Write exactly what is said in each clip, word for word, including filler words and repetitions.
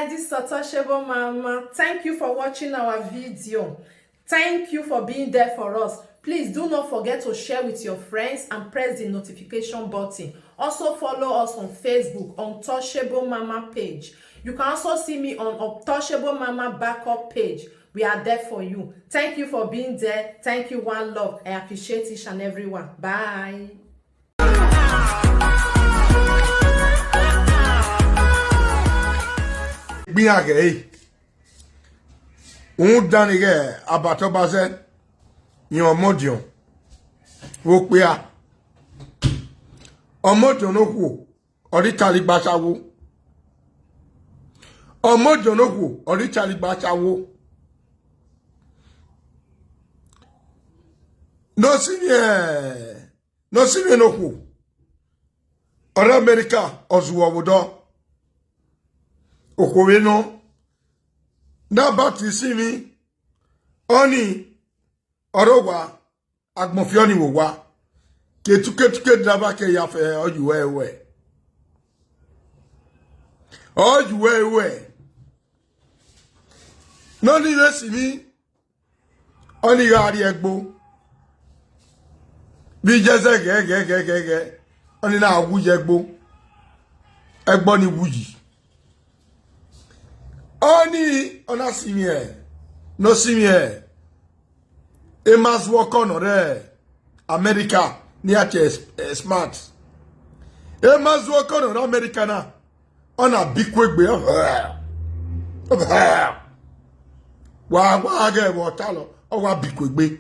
This is Untouchable Mama. Thank you for watching our video. Thank you for being there for us. Please do not forget to share with your friends and press the notification button. Also follow us on Facebook, Untouchable Mama page. You can also see me on Untouchable Mama backup page. We are there for you. Thank you for being there. Thank you, one love. I appreciate each and every one. Bye. Gbian ghẹ ẹre. Rhunmwuda ni ghẹ abatọ ba zẹ, rẹn ọmọdiọn vbe okpia. Ọmọdiọn ne okhuo ọre Charlie gba ashawo. Ọmọdiọn ne okhuo ọre Charlie gba ashawo. Ne ọ si mwẹ, ne ọ si mwẹ ne okhuo ọre America, ọ zuọ vbe odọ. Okhuo vbe nọ, ne a ba tie isinmwi, ọnii ọre owa, agbọn fi ọnii vbe owa. Ketuketuke driver ke ya fẹ, ọ ye uwẹ ruẹ. Ọ ye uwẹ ruẹ. Ne ọnii vbe isinmwi, ọnii gha rrie ẹgbo. Vbe iyẹzẹ ghẹ ghẹ ghẹ ghẹ ghẹ, ọnii na wu ye ẹgbo. Ẹgbo ni wu yi. Ọnii, ọ na si mwẹ, ne ọ si mwẹ, emazọkọ nọ rẹ America, ne a tie, eh, smart. Emazọkọ nọ rẹ America na, ọ na bi ikuegbe, wa, wa ghẹ vbe ọ talọ, ọ wa bi ikuegbe.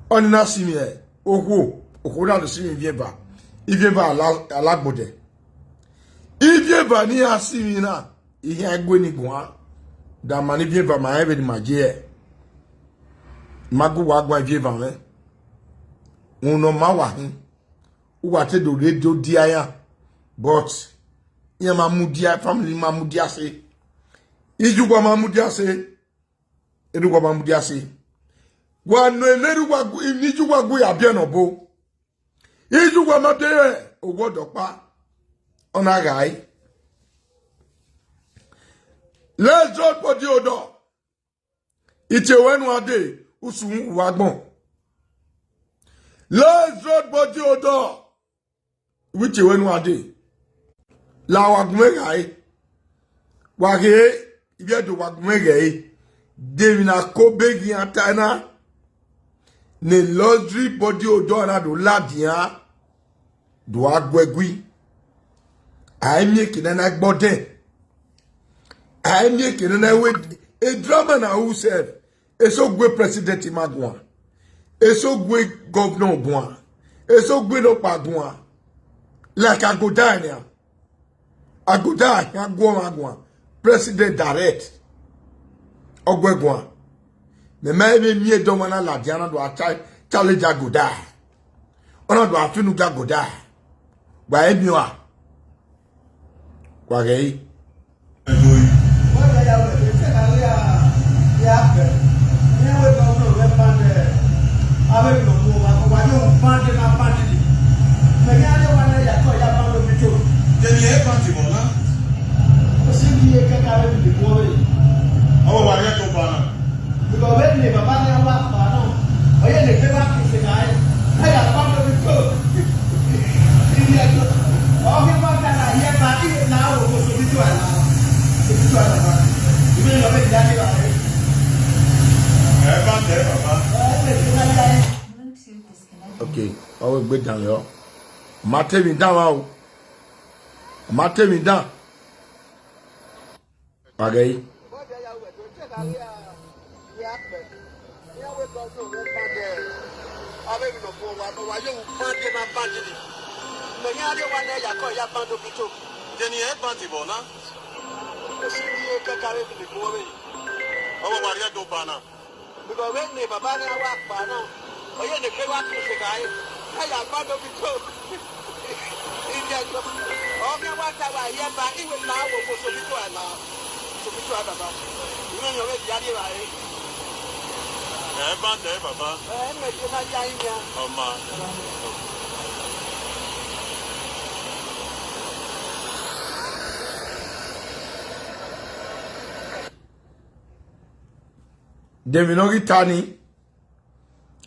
Ọnii na si mwẹ okhuo, okhuo na do si mwẹ ivbi eva, ivbi eva ala, alagbodẹ. Ivbi eva ne iran si mwẹ na, iran gue ni guan, da ma ne ivbi eva ma rẹn vbene ima ye hẹ. Ma gu uwa guan ivbi eva mwẹ. Uhunmwu ne ọ ma wa hin, uwa te do rre do dia iran, but iran ma mudia, family ma mudia sẹ, iye uwa ma mudia sẹ, ene uwa ma mudia sẹ. Wa nọ emwi ne uwa gu, ne iye uwa gu ya biẹ ne ọbo. Iye uwa ma de rẹ owa ọdọ ọkpa, ọ na gha re. Let's road body odọ. Itie wẹ nu a de, usun uwa agbọn. Let's road body odọ. Iwẹ itie wẹ nu a de. La wa gu mwẹ gha re. Wa ghe, ivbi Ẹdo wa gu mwẹ ghe re. De emwi na ko be ghian ta na. Ne luxury body odọ na do ladian. Do a gu ẹgui. A i miẹn eke ne a na gbe ọdẹn. A i miẹn eke ne a na wẹ, e drama na ru sef. Eso gue president ma guan. Eso gue governor guan. Eso gue nọkpa guan. Like Agoda nian. Agoda khian gu ọmwa guan. President direct. Ọ gue guan. Mẹ ma vbe miẹn ẹdẹ ọmwa na ladian na do a cha-, challenge Agoda. Ọ na do a finu ga Agoda. Wa i miẹn ọa. Wa ghẹ re. Ọmọ wa rẹ tó ba na. Because vbene baba na wa kpa na, ọ ye ne egbe wa ke se gha re, a ya kpa do vbe ito. Ivbi Ẹdo, ọ ghi wa ka na hiẹ ba, I na ro ko so vbe ito a na. So vbe ito a na ba. Ivbi Ẹdo vbe ya ni ba re. Ẹ ba tẹ baba. Ẹ, ẹ, ẹ, ẹ, ẹ. Okay, ọ vbe gbe dan yọ. Ma te emwi dan vba o. Ma te emwi dan. Wa ghẹ yi. Ọmọ wa rẹ tó ba na. Because vbene baba na wa kpa na, ọ ye ne egbe wa ke se gha re, a ya kpa do vbe ito. Ivbi Ẹdo, ọ khian wa ta wa hiẹ ba, I wẹ la wo ko so vbe ito a la, so vbe ito a baba. Unu yọ vbe ya rri evbare. Ẹ ba tẹ baba. Ẹ, mẹ te ma ya iran. Ọma. De emwi ne ọ ghi ta ni,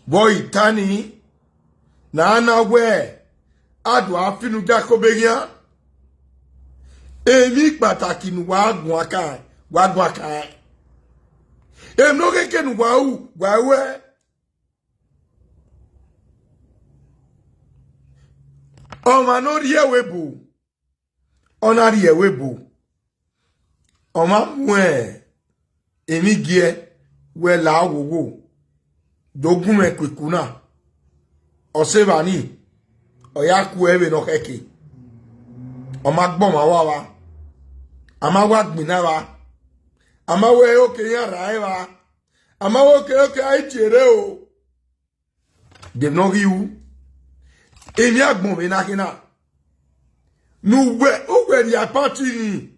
vbe ọ ghi ta ni, ne a na wẹ a do a fi unu Jakob eghian. Emwi kpataki ne uwa guan kan, wa guan kan. Emwi ne ọ khẹke ne uwa ru, wa ruẹ. Ọmwa ne ọ rhie ẹvbo ebo, ọ na rhie ẹvbo ebo. Ọ ma mu emwi giẹ wẹ la oghogho, do gu mwẹ kueku na. Ọ sẹ evba ni, ọ ya ku ẹre vbene ọ khẹke. Ọ ma gbe ọmwa vbe ava, a ma wa gbinna evba, a ma wẹ oke iran rra evba, a ma wẹ oke oke a i tie rre o. De emwi ne ọ ghi ru, emwi agbọn vbe na khin na, ne uwẹ uwẹ rhie apart rin,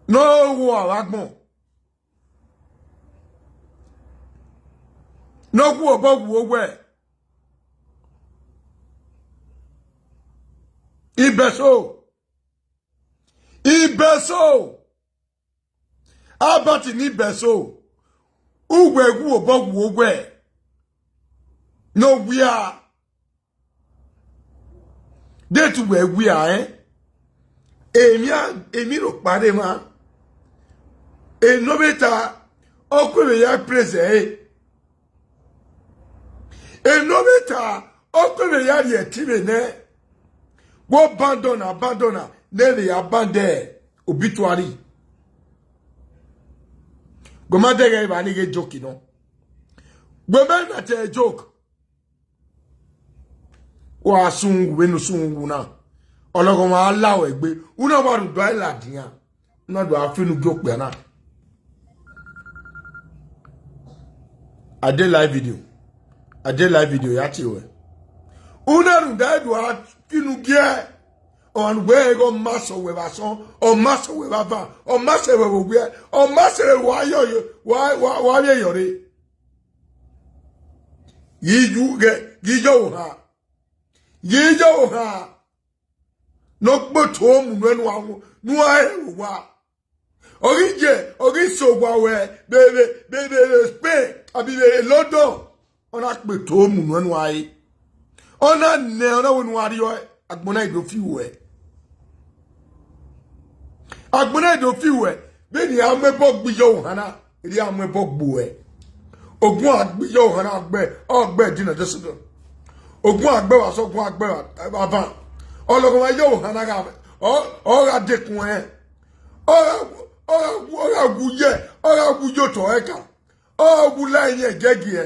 ne ọ ru avbe agbọn, ne ọ gu obọ wu owẹ. Ibẹso, ibẹso, Albert ni bẹso, uwẹ gu obọ wu owẹ, ne ọ wia, de te uwẹ wia, ẹn? Emwi a, emwi rhọkpa rre emwa, enọ vbe ta, ọ ku emwi ya praise ẹre. Enọ vbe ta, ọ ku emwi ya rhie ẹtin vbe nẹ. Wo bandọ na, bandọ na, ne vbe ya bandẹ obituary. Gu ma dẹghẹ evba ni ghe joke nọ. Gu ma na te joke. Wa sun wu vbene u sun wu na. Ọlọghọmwa a la ruẹ egbe. U na wa rhunmwuda ladian. U na do a fi unu gie okpia na. I dey live video. I dey live video ya tie ruẹ. U na rhunmwuda do a fi unu gie. Ọmwa ne uwẹ ghe ọ ma sẹ wẹ vbe asọn, ọ ma sẹ wẹ vbe avan, ọ ma sẹ wẹ vbe owiẹ, ọ ma sẹ wẹ wa yọ, wa, wa, wa vbiẹ yọ rre. Ghi yu ghẹ, ghi yọ ohan. Ghi yọ ohan. Ne ọ kpe otu mu nuẹn ne uwa, ne uwa rẹn vbe owa. Ọ ghi ye, ọ ghi sẹ owa ruẹ vbe, vbe, vbe, vbe, vbe Spain, abi vbe London, ọ na kpe otu mu nuẹn ne uwa re. Ọ na nẹ, ọ na wẹ ne uwa rriọ, agbọn na i do fi ruẹ. Agbọn na i do fi ruẹ, vbene a mu ẹbọ gbe iyọ ohan na, erriọ a mu ẹbọ gbe ruẹ. Ogun a gbe iyọ ohan na gbe, ọ gbe ẹdin na Jesu. Ogun a gbe vbe asọn, ogun a gbe vbe avan. Ọlọghọmwa iyọ ohan na gha, ọ, ọ gha dekun ẹn. Ọ gha, ọ gha, ọ gha wu ye, ọ gha wu ye otọ ẹre kan. Ọ gha wu la ẹyin ẹgiẹgiẹ.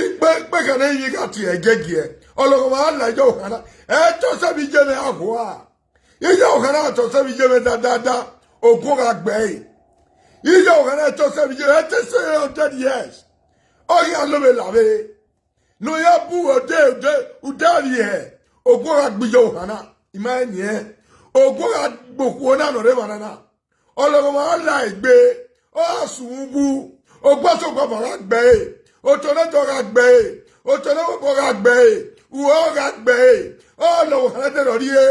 Ikpe, ikpe kan ne ẹyin gha tie ẹgiẹgiẹ. Ọlọghọmwa la iyọ ohan na. Ẹ te ọsẹ vbe iye mwẹ a hua. Iyọ ohan na te ọsẹ vbe iye mwẹ dadada. Ogun gha gbe ẹre. Iyọ ohan na te ọsẹ vbe iye mwẹ, ẹ te sẹ hundred years. Ọ ghi a lo vbe la vbe. Ne ọ ya bu ude, ude, ude vbiẹ, ogun gha gbe iyọ ohan na, I ma rẹn niẹn. Ogun gha gbe okhuo na ne ọ rre evba na na. Ọlọghọmwa la egbe, ọ gha sẹ uhunmwu, ogbasogba gha gbe ẹre, otọ ne ẹdẹ gha gbe ẹre, otọ ne ẹvbo gha gbe ẹre, uwẹ ọ gha gbe ẹre, ọ lọghọ ohan na ẹdẹ ne ọ rrie,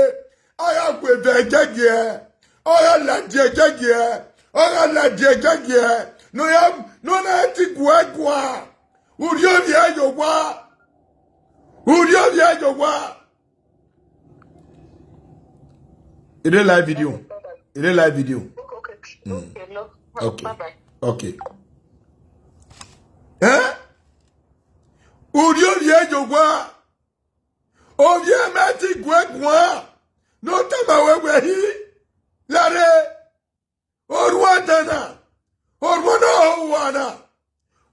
a gha gu eva ẹgiẹgiẹ, ọ gha ladian ẹgiẹgiẹ, ọ gha ladian ẹgiẹgiẹ, ne ọ ya, ne ọ na ti guẹ guan. Urhiorhie ye owa. Urhiorhie ye owa. Ẹ i re live video. Ẹ i re live video. Okay, okay. Mm. Okay, love. Okay. Bye-bye. Okay. Eh? Urhiorhie ye owa. Ovbi mwẹ ti guẹ guan. Ne ọ tama wẹ wẹ hi. Lare. Orhuan dan na, orhuan ne ọ ho uwa na,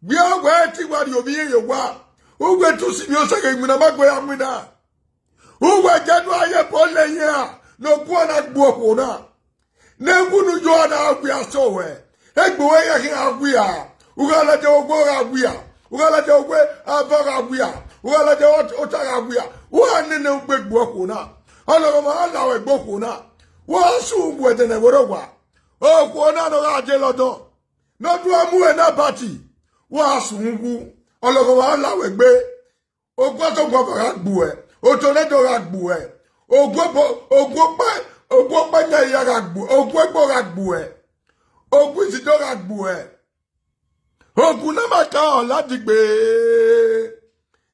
wẹ a wẹ te wa rhie ovbi irẹn ye owa, uwẹ te usi miẹn osẹe ghe iwinna ma gue ya winna. Uwẹ gie ne a ye ẹbọ lẹ iran ne oguan na gbe okhuo na. Ne ẹwu ne u yo na wia sẹ owẹ, egbe ruẹ ya khian wia, u gha ladian owa gha wia, u gha ladian owa ava gha wia, u gha ladian ota gha wia, u gha nene ugbe gbe okhuo na. Ọlọghọmwa gha la ruẹ gbe okhuo na, wa su uwẹ ẹdẹ ne ẹvbo rre owa. Okhuo na ne ọ gha je London, ne ọ do mu ẹre ne Albert, wa su uhunmwu, ọlọghọmwa gha la ruẹ gbe. Oguan tọ oguan ọba gha gbe uẹ, otọ ne ẹdẹ gha gbe uẹ, oguan obọ, oguan ọkpa, Ogun ọkpa yan ya gha gbuẹ, ogun egbe gha gbuẹ, ogun isido gha gbuẹ. Ogun ne ma ka ọ ladigbe,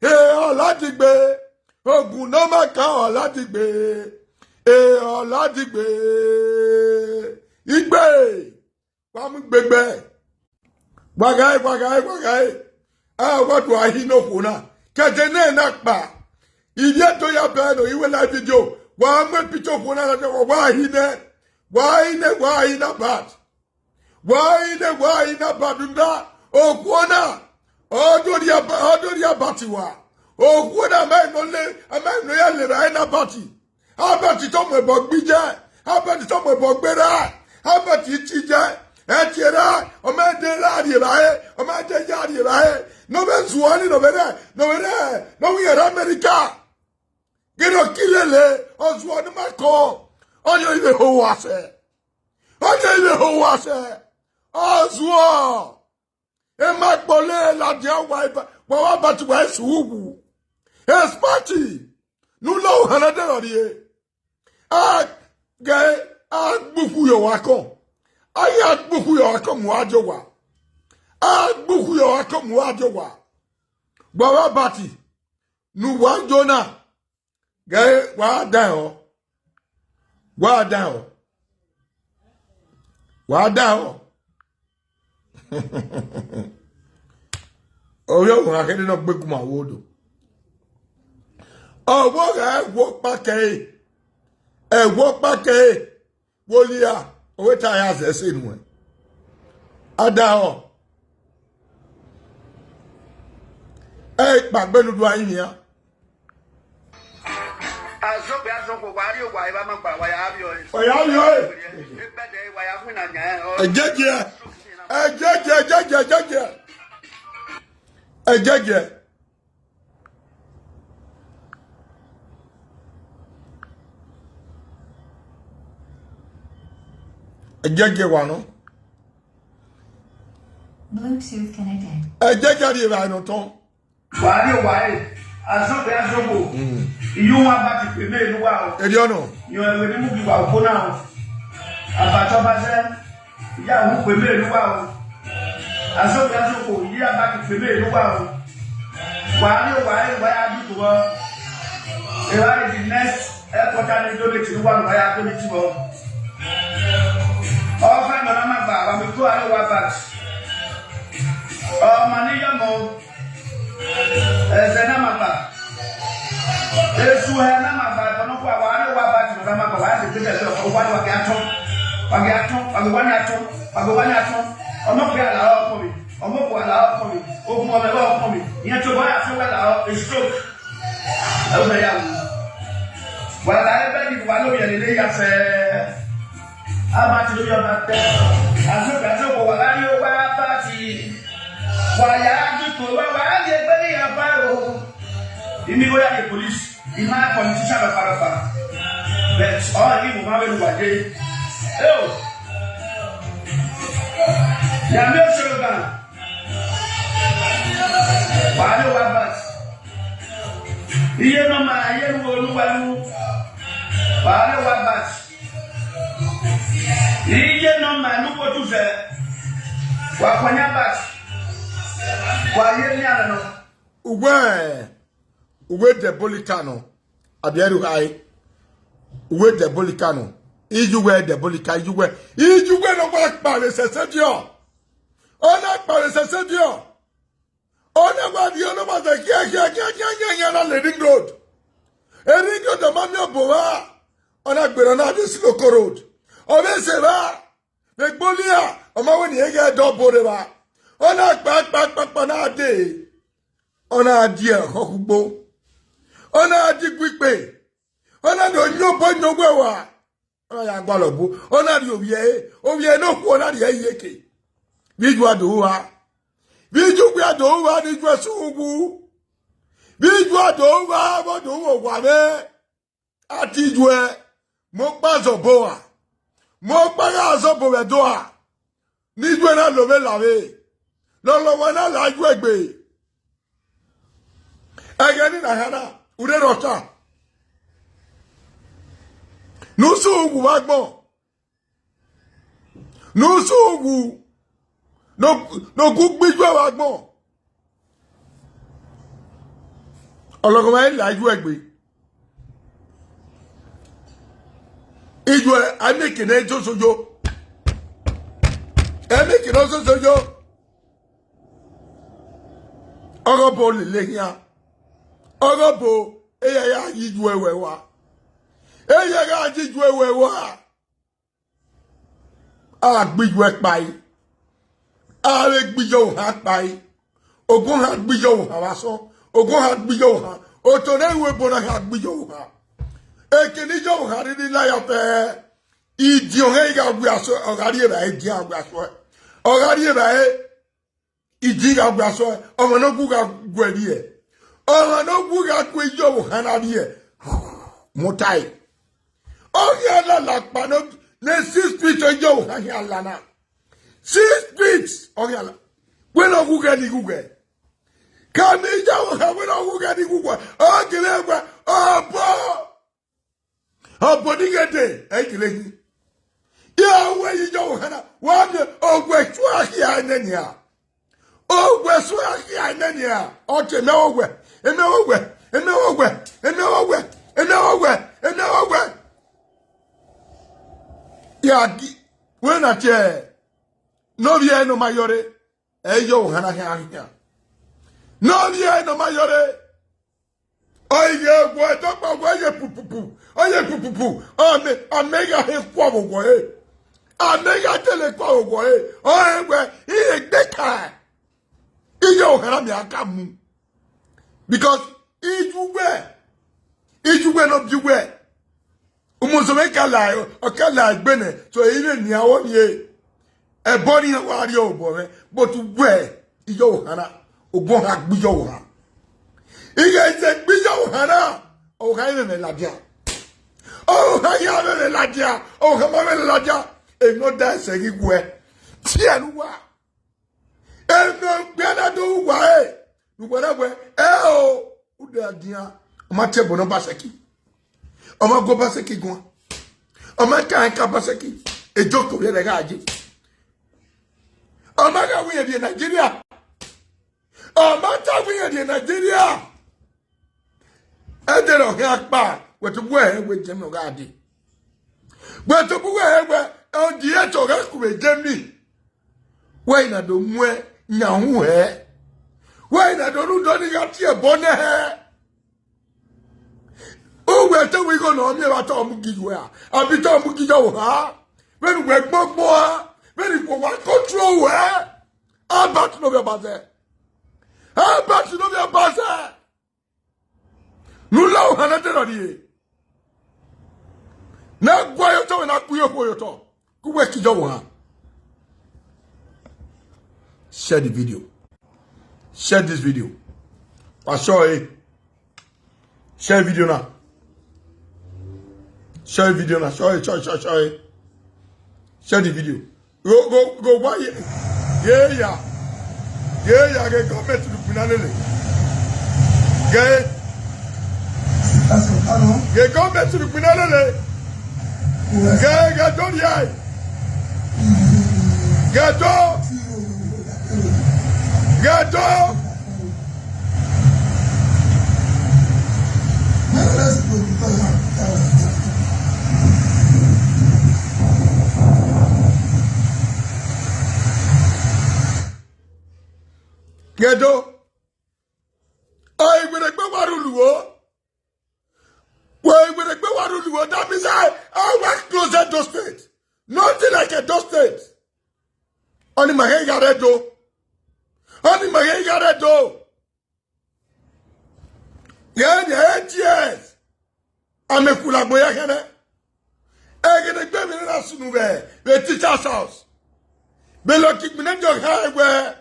e ọ ladigbe. Ogun ne ma ka ọ ladigbe, e ọ ladigbe. Igbe, wa mu igbe gbe. Wa ghae, wa ghae, wa ghae. A wa do a hi ne okhuo na. Kẹdẹ ne na kpa. Ivbi eto ya bẹẹ ne I wẹ live video. Wa mu picture okhuo na, wa hi nẹ. Wa hi nẹ, wa hi na bad. Wa hi nẹ, wa hi na bad nda. Okhuo na, ọ do rhie aba-, ọ do rhie abati wa. Okhuo na, a ma nọ le, a ma nọ ya le ra na abati. Albert to mu ẹbọ gbe iye, Albert to mu ẹbọ gbe ra, Albert tie iye, ẹ tie ra, ọ ma de ra rhie evbare, ọ ma de ya rhie evbare, ne ọ vbe zuọ ni, ne ọ vbe rẹ, ne ọ vbe rẹ, ne ọ vbe rre America. Ghe ne ọ ki lele, ọ zuọ ni ma kọ, ọ yọ ivbe ho wa sẹ, ọ yọ ivbe ho wa sẹ, ọ zuọ. Ema kpọle ladian wa eva, wa wa bati wa esu uwu. Espati, ne u la ohan na de rhie. A ghe, a gbe ukhu ye owa kọn. A ya gbe ukhu ye owa kọn mu a die owa. A gbe ukhu ye owa kọn mu a die owa. Wa wa bati, ne uwa yo na. Ghe wa dan ọ. Wa dan ọ. Wa dan ọ. Ovbi ọvbokhan kherhe ne ọ gbe gu ma vbe odo. Ọ vbe gha ẹvbo ọkpa kẹre. Ẹvbo ọkpa kẹre. Wo lia, ọ wẹ te a ya zẹ ẹse nuẹn. A da họ. Ẹ i kpaegbe ne u do a rinmwian. Azogbe azogbo, wa rrie owa, evba ma gba, wa ya vbiẹ ọre. Wa ya vbiẹ ọre. Egbẹdẹ, wa ya winna yan ẹre. Ẹjẹjẹ, ẹjẹjẹ, ẹjẹjẹ, ẹjẹjẹ. Ẹjẹjẹ wa nọ. Bluetooth connected. Ẹjẹjẹ rhie evbare ne ọ tọn. Wa rrie owa ẹre, azogbe azogbo. Mm. Iye uwa ba ti kpe mẹ ne uwa o. Erriọ nọ. Yọ ẹvbo ne mu gi wa oko na o. Abatọ ba zẹ. Iye a wu kpe mẹ ne uwa o. Azogbe azogbo, iye a ba ti kpe mẹ ne uwa o. Wa rrie owa ẹre, wa ya du tobọ. Evbare the next headquarter ne donate ne uwa ne uwa ya donate vbọ. Ọ fa nọ na ma gba, wa mu iko aro wa bat. Ọ ma ne iyọmọ. Ẹzẹ na ma gba. Esu hẹ na ma gba, ẹbọ nọkhua, wa rrie owa bat ne ọ na ma gba, wa ya dede ẹzẹ, owa ni wa ghi atọn. Wa ghi atọn, wa ghi owa ni atọn, wa ghi owa ni atọn. Ọmọ gbe ala ọkọ mi, ọmọ gbe ala ọkọ mi, ogun ọmọ ẹvbo ọkọ mi. Iran tobọ ya fi owa la ọ, stroke. Ẹ wẹ ya wu. Wa la ẹbẹ ni wa lo yẹ lele ya fẹ. A ma ti do yọ ba tẹ. Azogbe azogbo, wa gha rrie owa ba ti. Wa ya du to wa, wa gha rrie egbe ni ya ba o. Imi gho ya rrie police, I ma politician rọfa rọfa. But ọ ghi mu ma vbe ne uwa ye. Eo. Ya miẹn osẹrobọ. Wa rrie owa bat. Iye ne ọ ma, iye ne uwa ru. Wa rrie owa bat. Iye ne ọ ma ne uwa otu fẹ. Wa khuan yan bat. Wa ye ne a nọ. Uwẹ, uwẹ Diabolical nọ. Abi ẹre u khare. Uwẹ Diabolical nọ. Iye uwẹ Diabolical, iye uwẹ. Iye uwẹ ne ọ wa kpare sẹsẹ diọ. Ọ na kpare sẹsẹ diọ. Ọ na wa viọ ne ọ wa zẹ khian, khian, khian, khian, khian, khian na le Ring Road. E Ring Road ọ ma miẹn obọ vba. Ọ na gberra, ọ na viọ Isilo Road. Ọ vbe sẹ evba. Vbe egbe olia, ọ ma wẹ ne irẹn ghẹ dọ obọ rre evba. Ọ na kpa, kpa, kpa, kpa, na dee. Ọ na die ọkhọ kugbo. Ọ na die igue ikpe. Ọ na do yan obọ yan uwẹ wa. Ọ na ya gualọ bu. Ọ na rhie ovbi ẹre. Ovbi ẹre ne okhuo na rhie iyeke. Vbe iye uwa do ru uwa. Vbe iye uwa do ru uwa, ne iye uwa sẹ uwu. Vbe iye uwa do ru uwa, vbe ọ do ru owa mwẹ. A ti iye uwa, mẹ ọkpa zẹ obọ uwa. Mẹ ọkpa gha zẹ obọ vbe ẹdẹ uwa. Ne iye uwa na lo vbe lavbe. Lọlọ wa na la iye uwa egbe. Ẹghẹ ni na hia na, u rre rọ ta. Ne usun wu vbe agbọn. Ne usun wu, ne ọ, ne ọ gu gbe iyuẹ vbe agbọn. Ọlọghọmwa i la iyuẹ gbe. Iyuẹ, a miẹn ekene soso yo. A miẹn ekene soso yo. Ọghe ọbo lele khian. Ọghe ọbo, eya ya yi iyuẹ wẹ wa. Eya gha yi iyuẹ wẹ wa. A gbe iyuẹ kpai. A vbe gbe iyọvbe ohan kpai. Ogun ohan gbe iyọvbe ohan vbe asọn. Ogun ohan gbe iyọvbe ohan. Otọ ne ru ebo na kha gbe iyọvbe ohan. Ekene iyọvbe ohan rhirhi la ya fẹ. Idiọn ọghẹe gha gu asọn, ọ gha rrie evbare, idiọn gha gu asọn. Ọ gha rrie evbare. Idiọn gha gu asọn, ọmwa ne ọ gu gha gu ẹre rrie. Ọmwa ne ọ gu gha gu iyọvbe ohan na rrie. Muta ẹre. Ọ khian lala kpa ne, ne six feet iyọvbe ohan khian la na. Six feet, ọ khian la. Wẹ ne ọ ghughe ni ghughe. Kami iyọvbe ohan, wẹ ne ọ ghughe ni ghughe. Ọ gele wẹ, ọbọ. Ọbọ ni ghẹ dee, ẹ i gele hin. Iran wẹ yi iyọvbe ohan na, wa miẹn, owẹ sua khia nẹ nian. Owẹ sua khia nẹ nian. Ọ te mẹ owẹ, emẹ owẹ, emẹ owẹ, emẹ owẹ, emẹ owẹ, emẹ owẹ. Ya gi, wẹ na tie, ne ovbi ẹre ne ọ ma yọrre, ẹ i iyọvbe ohan na khian khian. Ne ovbi ẹre ne ọ ma yọrre. Ọ i ghe wẹ dọkpa wẹ ye pupupu, ọ ye pupupu, amẹ, amẹ gha he kua vbe owa ẹre. Amẹ gha tele kua vbe owa ẹre. Ọ rẹn wẹ, iye gbe ka. Iye ohan na mẹ a ka mu. Because iye uwẹ, iye uwẹ ne ọ biẹ uwẹ. Umuzomwẹ ka la, ọ ka la egbe nẹ, so ẹ i vbe nian ọvbọ ni re. Ẹbọ ni iran wa rrie obọ mwẹ, but wẹ iyọvbe ohan na, ogun ohan gbe iyọvbe ohan. Ighẹ i te gbe iyọvbe ohan na, ohan i mwẹ ladian. Ohan ya mwẹ ladian, ohan ma mwẹ ladian, emwi ne ọ da ẹsẹ ghi wẹ. Tie ne uwa. Emwi ne ọ gbe na do ru uwa re, ne uwa na wẹ, ẹ o, u da dian, ọ ma tie ẹbọ ne Obaseki. Ọ ma gu Obaseki guan. Ọ ma ka ẹn ka Obaseki. Ejoko vbe ẹre gha ye. Ọ ma gha wẹ irẹn rrie Nigeria. Ọ ma ta wẹ irẹn rrie Nigeria. Ẹdẹrẹ ọ khian kpa, wẹ tobọ wẹ hẹ wẹ Germany ọ gha dee. Wẹ tobọ wẹ hẹ wẹ, ọ die ẹtọ gha ku vbe Germany. Wẹ i na do muẹn yan hu hẹ. Wẹ i na do rhunmwuda ọnii gha tie ẹbọ nẹ hẹ. Uwẹ te wẹ igho ne ọ miẹn vbe atọ mu gi wẹ a, abi tọ mu gi yọ ha. Vbene uwẹ gbọngbọn a, vbene ikhuo wa control wẹ. Albert ne ovbi Ọbazẹ. Albert ne ovbi Ọbazẹ. Ne u la ohan ne ẹdẹrẹ rrie. Ne a gua ye otọ, wẹ ne a gua ye okhuo ye otọ. Ku wẹ ki jọ ohan. Share the video. Share this video. Wa share it. Share video na. Share video na. Share it, share, share, share it. Share the video. Go, go, go, why ye, ye ya. Ye ya, ghe gọọmenti ne ukpina lele. Ghe. Ghe gọọmenti ne ukpina lele. Ghe, ghe do rhia. Ghe do. Ghe do. Ghe do. Ọ i wẹ ne egbe wa rhulẹ uwo. Wẹ i wẹ ne egbe wa rhulẹ uwo. That means I, I work close Edo State. Nothing like Edo State. Ọni ma he gha rre do. Ọni ma he gha rre do. Yeah, yeah, eight years. Amẹ kula gbe ya kẹnẹ. Ẹghẹ ne egbe emwi na sunu vbe, vbe teachers house. Vbe lọ ki gbinna jọ ha wẹ,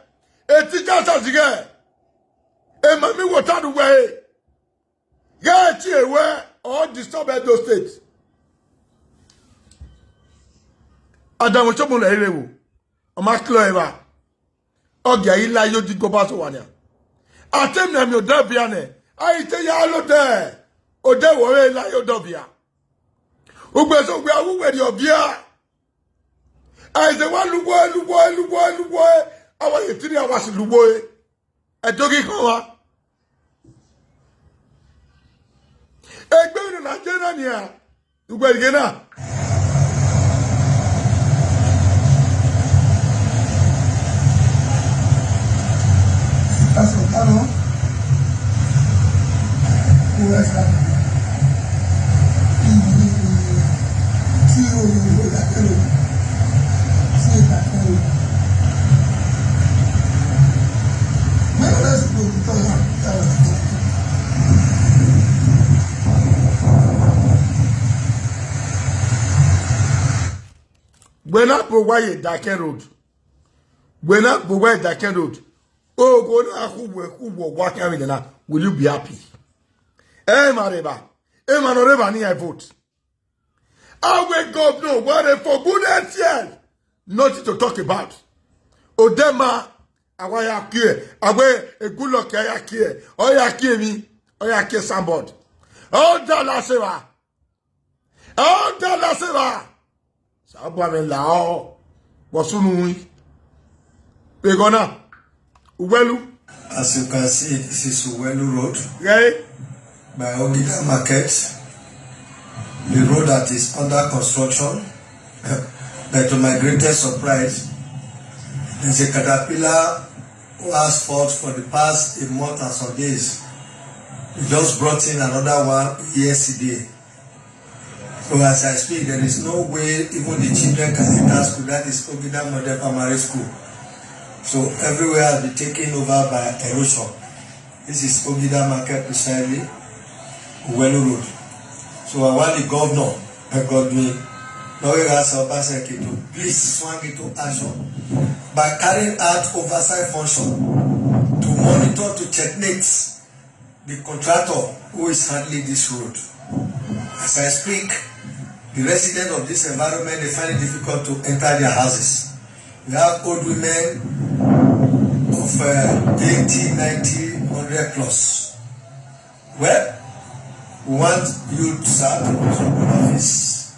e teachers house ghẹ. E ma mi wota ru wẹ e. Ghẹ tie wẹ, ọ disturb Edo State. Adamu chomo lẹ ire wo. Ọ ma klọ evba. Ọ gia i la yo di go ba so wa nia. A te miẹn miẹn odẹ ọvia nẹ, a i te ya lo odẹ, odẹ wẹ ọre la yo odẹ ọvia. Ugbẹn sẹ ugbẹn, a wu uwẹ rhie ọvia. Aizẹ wa lugbo ẹre, lugbo ẹre, lugbo ẹre, lugbo ẹre. A wa ye three hours lugbo ẹre. Ẹdoghi khọn wa. Egbe ne a na ye na nian, ugbẹn rhie na. Pastor Kanu, who else have you? Tí o lè wò lákẹ́lò, tí o lákẹ́lò. Mẹ́rin lẹ́sìn tó ń tọ́ ya, tọ́ ya. Wẹ na bu owa ye Daken Road. Wẹ na bu owa ye Daken Road. Ogho na khu wẹ, khu wẹ wa khian vbe na. Will you be happy? Emwa rre evba. Emwa ne ọ rre evba ne iran vote. Our governor, what a for good health here. Nothing to talk about. Odema, a wa ya kie. A wẹ Egulọki a ya kie. Ọ ya kie emwi. Ọ ya kie signboard. Ọ da la se evba. Ọ da la se evba. Sa bu amẹ la ọ. Vbọ sunu wi. Vbe eghọ na. Uwẹlu. As you can see, this is Uwelu Road. Ghẹ. By Ogida Market. The road that is under construction. But to my greatest surprise, there's a caterpillar who has fault for the past a month and some days. We just brought in another one yesterday. So as I speak, there is no way even the children can enter school. That is Ogida Model Primary School. So everywhere has been taken over by erosion. This is Ogida Market precisely, Uwelu Road. So I want the governor, uh, Godwin Noghenghase Obaseki, to please swang into action by carrying out oversight function to monitor, to checkmate the contractor who is handling this road. As I speak, the residents of this environment, they find it difficult to enter their houses. We have old women of, uh, eighty, ninety, hundred plus. Well, we want you, sir, to come to the office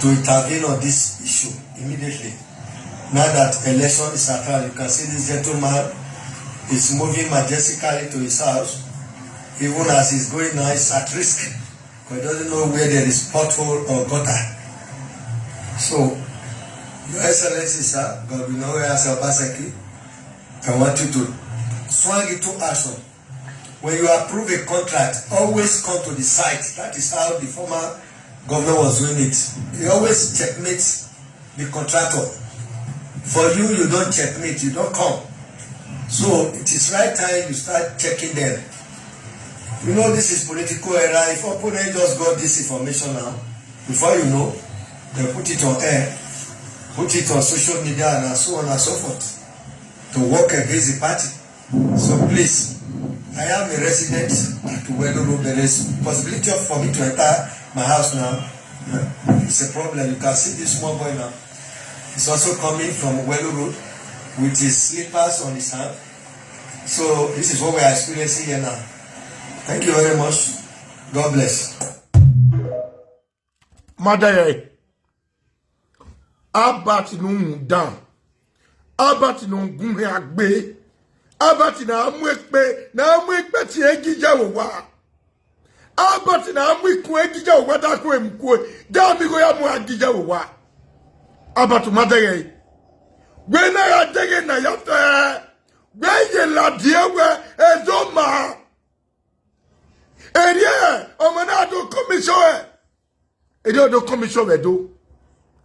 to intervene on this issue immediately. Now that election is at hand, you can see this gentleman is moving majestically to his house. Even as he's going now, he's at risk, 'cause he doesn't know where there is pothole or gutter. So, Your Excellency, sir, Godwin Noghenghase Obaseki, I want you to swing into action. When you approve a contract, always come to the site. That is how the former governor was doing it. He always checkmates the contractor. For you, you don't checkmate, you don't come. So it is right time you start checking them. You know, this is political era. If opponent just got this information now, before you know, they put it on air, put it on social media, and so on and so forth, to work against the party. So please, I am a resident at Uwelu Road. There is possibility of, for me to enter my house now. It's a problem. You can see this small boy now. He's also coming from Uwelu Road with his slippers on his hand. So this is what we are experiencing here now. Thank you very much. God bless. Madam, Albert ne u rhunmwuda, Albert ne ọ gun hẹn agbe, Albert ne a mu ekpe, ne a mu ekpe tie gija vbe owa, Albert ne a mu ikun gija vbe owa, da kue mu kue, da mi igho ya mu a gija vbe owa. Albert, u ma dẹghe, wẹ na gha dẹghe na ya fẹ, wẹ ye ladian wẹ Edo ma. Erriọ ọmọ na do kọmishọn ẹre. Erriọ do kọmishọn vbe Edo.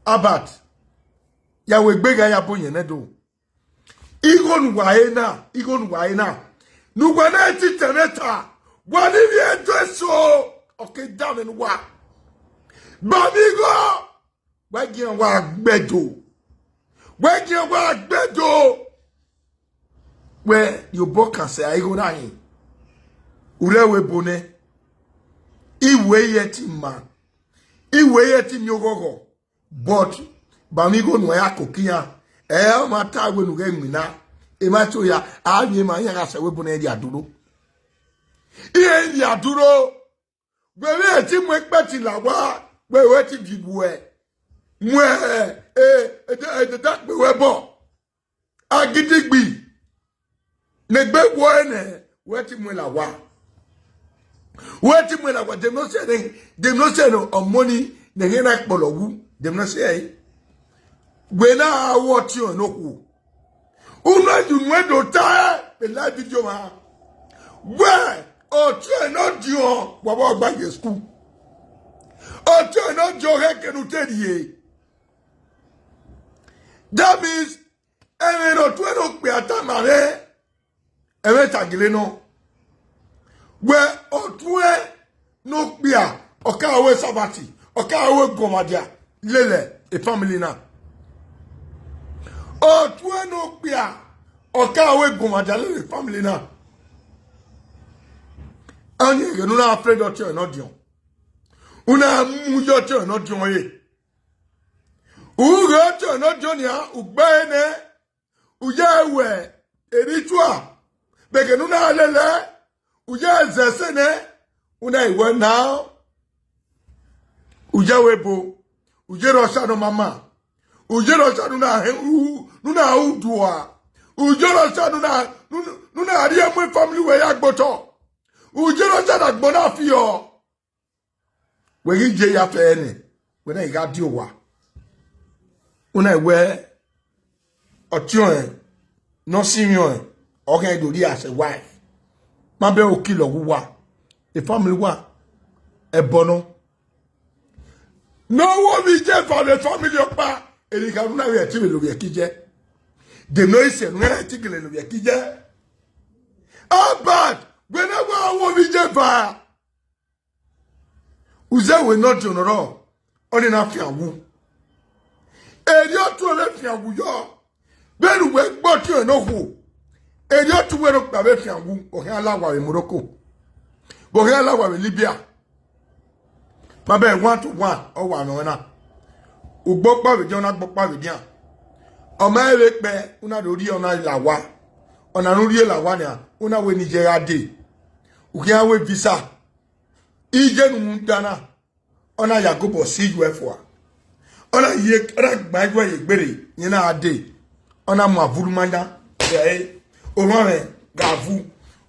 Albert, ya wẹ egbe gha ya bu yẹn nẹ do. Igho ne uwa re na, igho ne uwa re na. Ne uwa na ti tẹmwẹ ta, wa ni vbe Edo eso, ọ ke da mwẹ ne uwa. Ba mwẹ igho, wẹ giẹn wa gbe do. Wẹ giẹn wa gbe do. Wẹ rhie obọ kan sẹ igho na hin. U rre ẹvbo ebo nẹ. I wẹ i re ẹtin ma. I wẹ i re ẹtin miẹn oghọghọ. But ba mwẹ igho ne uwa ya koko iran. Ẹ, ọ ma ta wẹ ne u ghẹ winna. Emwa eso hia, a miẹn emwa iran gha sẹ ẹvbo ebo nẹ rhie adurho. Iran rhie adurho. Wẹ vbe ti mu ekpẹti la owa, wẹ wẹ ti viọ uwẹ. Mu e, e, e, e, da kpe wẹ bọ. Agidigbi ne egbe wọọ nẹ, wẹ ti mu la owa. Wẹ ti mu la owa, dem no sẹ ne, dem no sẹ ne ọmọ ni ne ẹghẹ na kpọlọ wu, dem no sẹ ẹre. Wẹ na ru ọtiọnrẹn ne okhuo. Unu ẹdunu ẹdo ta vbe live video mwa. Wẹ ọtiọnrẹn ne ọ diọn, wa vbe gba ye school. Ọtiọnrẹn ne ọ diọn ghẹ kene u te rhie. That means, ẹmwẹ ne ọtuẹn ne okpia tama mwẹ, ẹmwẹ ta gele nọ. Wẹ ọtuẹn ne okpia, ọ ka ru savati, ọ ka ru guọmwadia lele e family na. Ọtuẹn ne okpia, ọ ka ru guọmwadia lele e family na. Ọni ẹghẹ ne u na afraid ọtiọnrẹn ne ọ diọn. U na mu ye ọtiọnrẹn ne ọ diọn re. U ghe ọtiọnrẹn ne ọ diọn nian, u gbe ẹre nẹ, u ya wẹ ritual, vbe ẹghẹ ne u na lele, u ya zẹ ẹse nẹ, u na wẹ na, u ya wẹ ebo, u ye rhọsa ne ọ ma ma, u ye rhọsa ne u na hẹ, u, ne u na ru dua, u ye rhọsa ne u na, ne u na rhie mu family wẹ ya gbe otọ, u ye rhọsa ne agbọn na fiọ. Wẹ ghi ye ya fẹ nẹ, wẹ na gha die owa. U na wẹ ọtiọnrẹn ne ọ sinmwi ọnrẹn, ọ khian do rhie as a wife. Ma bẹ okilọ uwa, e family uwa, ẹbọ nọ. Ne ọ wo vbe iye eva vbe family ọkpa, erriọ ikha ne u na vbe ẹtin vbe lovbiẹ ke iye. De ne ọ i sẹ ne u na ẹtin gele lovbiẹ ke iye. Albert, wẹ na wa wo vbe iye eva. Uzẹ wẹ ne ọ diọn nọ rrọọ, ọnii na fian wu. Erriọ ọtuẹn vbe fian wu yọ, vbene uwẹ gbe ọtiọnrẹn ne okhuo, erriọ ọtuẹn ne okpia vbe fian wu, ọ khian la owa vbe Morocco, vbe ọ khian la owa vbe Libya. Ma bẹ one to one, ọ wa nọ na. Ugbo ọkpa vbe edian, ọ na gbe ọkpa vbe edian. Ọ ma rẹn vbe kpẹ, u na do rhie ọna la owa. Ọna ne u rhie la owa nian, u na wẹ ne iye gha dee. U khian wẹ visa. Iye ne u da na, ọ na ya gobọ si uwẹ fua. Ọ na ye, ọ na gba uwẹ ye egbere, rẹn na dee. Ọ na mu avurhu ma yan, ẹe, orhuanmwẹ gha vu,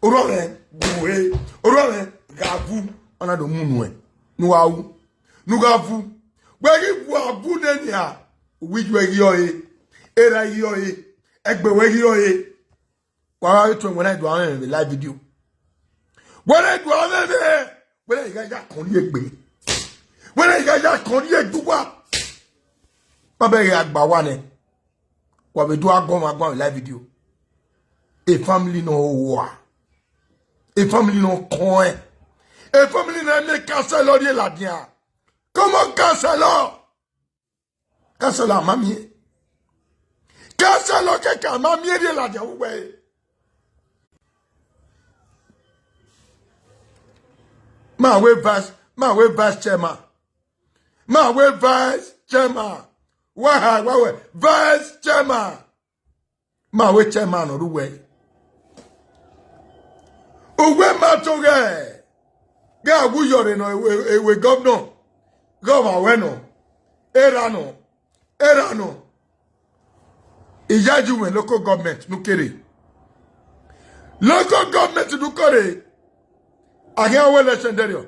orhuanmwẹ gha ru he, orhuanmwẹ gha vu, ọ na do mu nuẹn, ne u gha ru, ne u gha vu. Wẹ ghi vu avurhu nẹ nian, uwu iye ghi ọre, erha ghi ọre, ẹgbẹ wẹ ghi ọre. Wa gha vbe tuẹn wẹ na do a mwẹ vbe live video. Wẹ na do a mwẹ vbe, wẹ na gha ya kọn rrie egbe. Wẹ na gha ya kọn rrie egbe uwa. Ma bẹ gha gba wa nẹ. Wa vbe do a guan, ma guan vbe live video. E family nọ hoa. E family nọ kọn ẹn. E family nọ make Chancellor rhie ladian. Come on, Chancellor. Chancellor ma miẹn. Chancellor kẹkan ma miẹn rhie ladian vbe uwẹ. Ma wẹ vice, ma wẹ vice chairman. Ma wẹ vice chairman. Wa ha, wa wẹ vice chairman. Ma wẹ chairman nọ rre uwẹ. Uwẹ ma to ghẹ, ghẹ a wu yọ rre nọ, ewe, ewe governor, ghẹ ọmwa wẹ nọ, erha nọ, erha nọ. Iyayi mwẹ local government ne u kere. Local government ne u kere. A khian wẹ election dẹrriọ.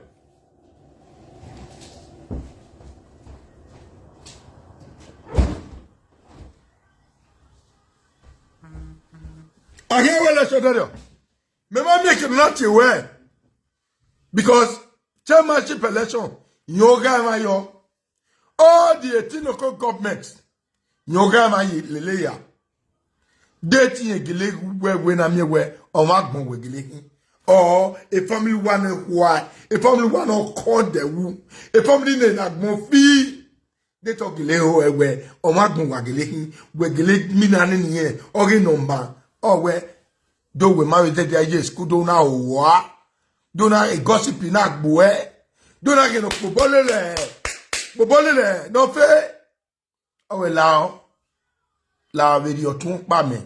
A khian wẹ election dẹrriọ. Mẹ ma miẹn ekene na tie wẹ. Because chairmanship election, rẹn ọ gha emwa yọ. All the eighteen local government, rẹn ọ gha emwa ye lele ya. De te irẹn gele wẹ, wẹ na miẹn wẹ, ọmwa agbọn wẹ gele khin. Or a family one why, a family one ọ kọ dẹ wu, a family ne na agbọn fi. De te ọ gele ho ẹwẹ, ọmwa agbọn wa gele khin, wẹ gele mina nene irẹn, ọ ghe nọ ma, ọ wẹ, do wẹ ma vbe dẹdẹ ye school, do na hoho a, do na gossip na gbe uẹ, do na ghe ne kpobọ lele, kpobọ lele ne ọ fe. Ọ wẹ lao, lao vberriọ ọtuẹn ọkpa mẹ.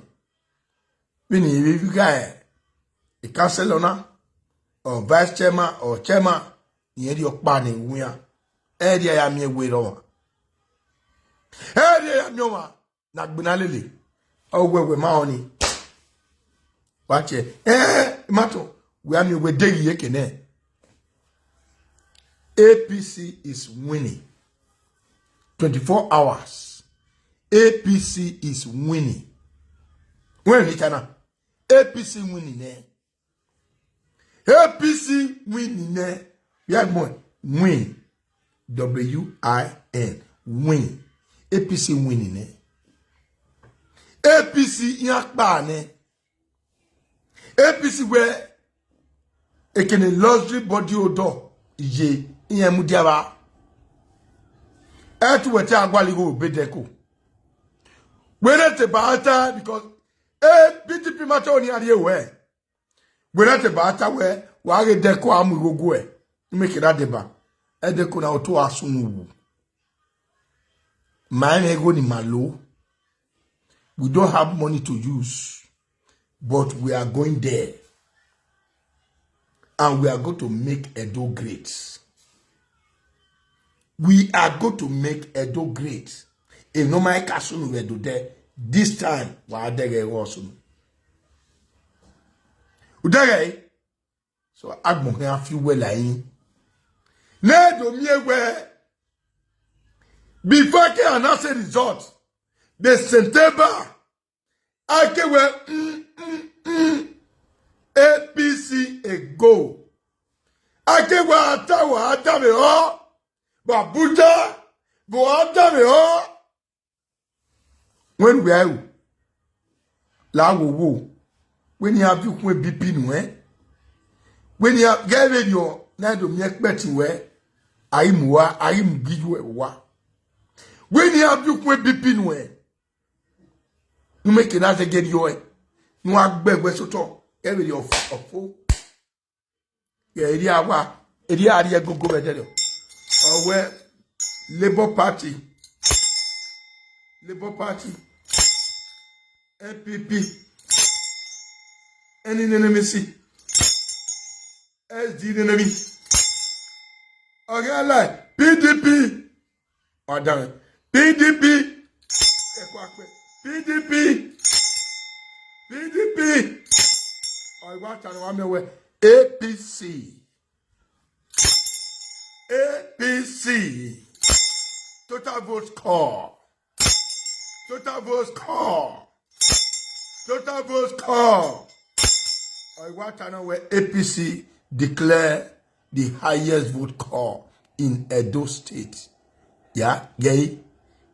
Vbene I vbe gha e councillor na, or vice chairman, or chairman, Irẹn rhie ọkpa ne wian. Ẹ rhie ya miẹn wẹ ọmwa. Ẹ rhie ya miẹn ọmwa ne agbena lele. Ọ wẹ wẹ ma ọnii. Wa che, eh, mato, wẹ a miẹn wẹ deghi ye kene. A P C is winning. Twenty-four hours. A P C is winning. Wẹ ni chana. A P C winning nẹ. A P C winning nẹ. Ya gbọn win. W I N. Win. A P C winning nẹ. A P C iran kpa nẹ. A P C wẹ ekene luxury body odor ye iran mudia vba. Ẹ tu wẹ te a gualọ igho be dẹko. Wẹ ne te ba ta because, eh, P D P ma te oni a rhie wẹ. Wẹ na te ba ta wẹ, wa ghe dẹko a mu igho guẹ, ne mẹ ke na deba. Ẹdẹko na otọ a sunu wu. Ma rẹn igho ni ma lo. We don't have money to use, but we are going there. And we are going to make Edo great. We are going to make Edo great. Emwi ne ọ ma ka sunu vbe Edo dẹ, this time, wa dẹghẹ vbe ọ sunu. U dẹghẹ? So, agbọn khian fi uwẹ la yin. Ne do miẹn wẹ, before I can announce a result, the September, I can wẹ, mm, mm, mm, A P C a go. I can wẹ ata wẹ ata vbe ọ, but Abuja, but ata vbe ọ. Wẹ ne uwẹ ru, la wo wo, wẹ ne iran viọ ukhu B P nuẹn, wẹ ne iran ghẹ vberriọ na do miẹn kpẹtin wẹ, a i mu ua, a i mu gi yu ẹre ua. Wẹ ne iran viọ ukhu B P nuẹn, ne u mẹ ke na zẹgẹ rriọ ẹre, ne uwa gbe ẹguẹ sotọ, ghẹ vberriọ ọfo. Erriọ a wa, erriọ a rrie ẹgogo vbe ẹdẹrriọ. Ọ wẹ Labour Party, Labour Party, N P P, ẹni nene mi si, S D nene mi, ọ gha la P D P. Ọdẹrẹn, P D P, ẹkọ akpẹ, P D P, P D P. Ọ i wa ta ne wa miẹn wẹ A P C, A P C, total vote call, total vote call, total vote call. Ọ i wa ta ne wẹ A P C declare the highest vote call in Edo State. Ya, gẹi.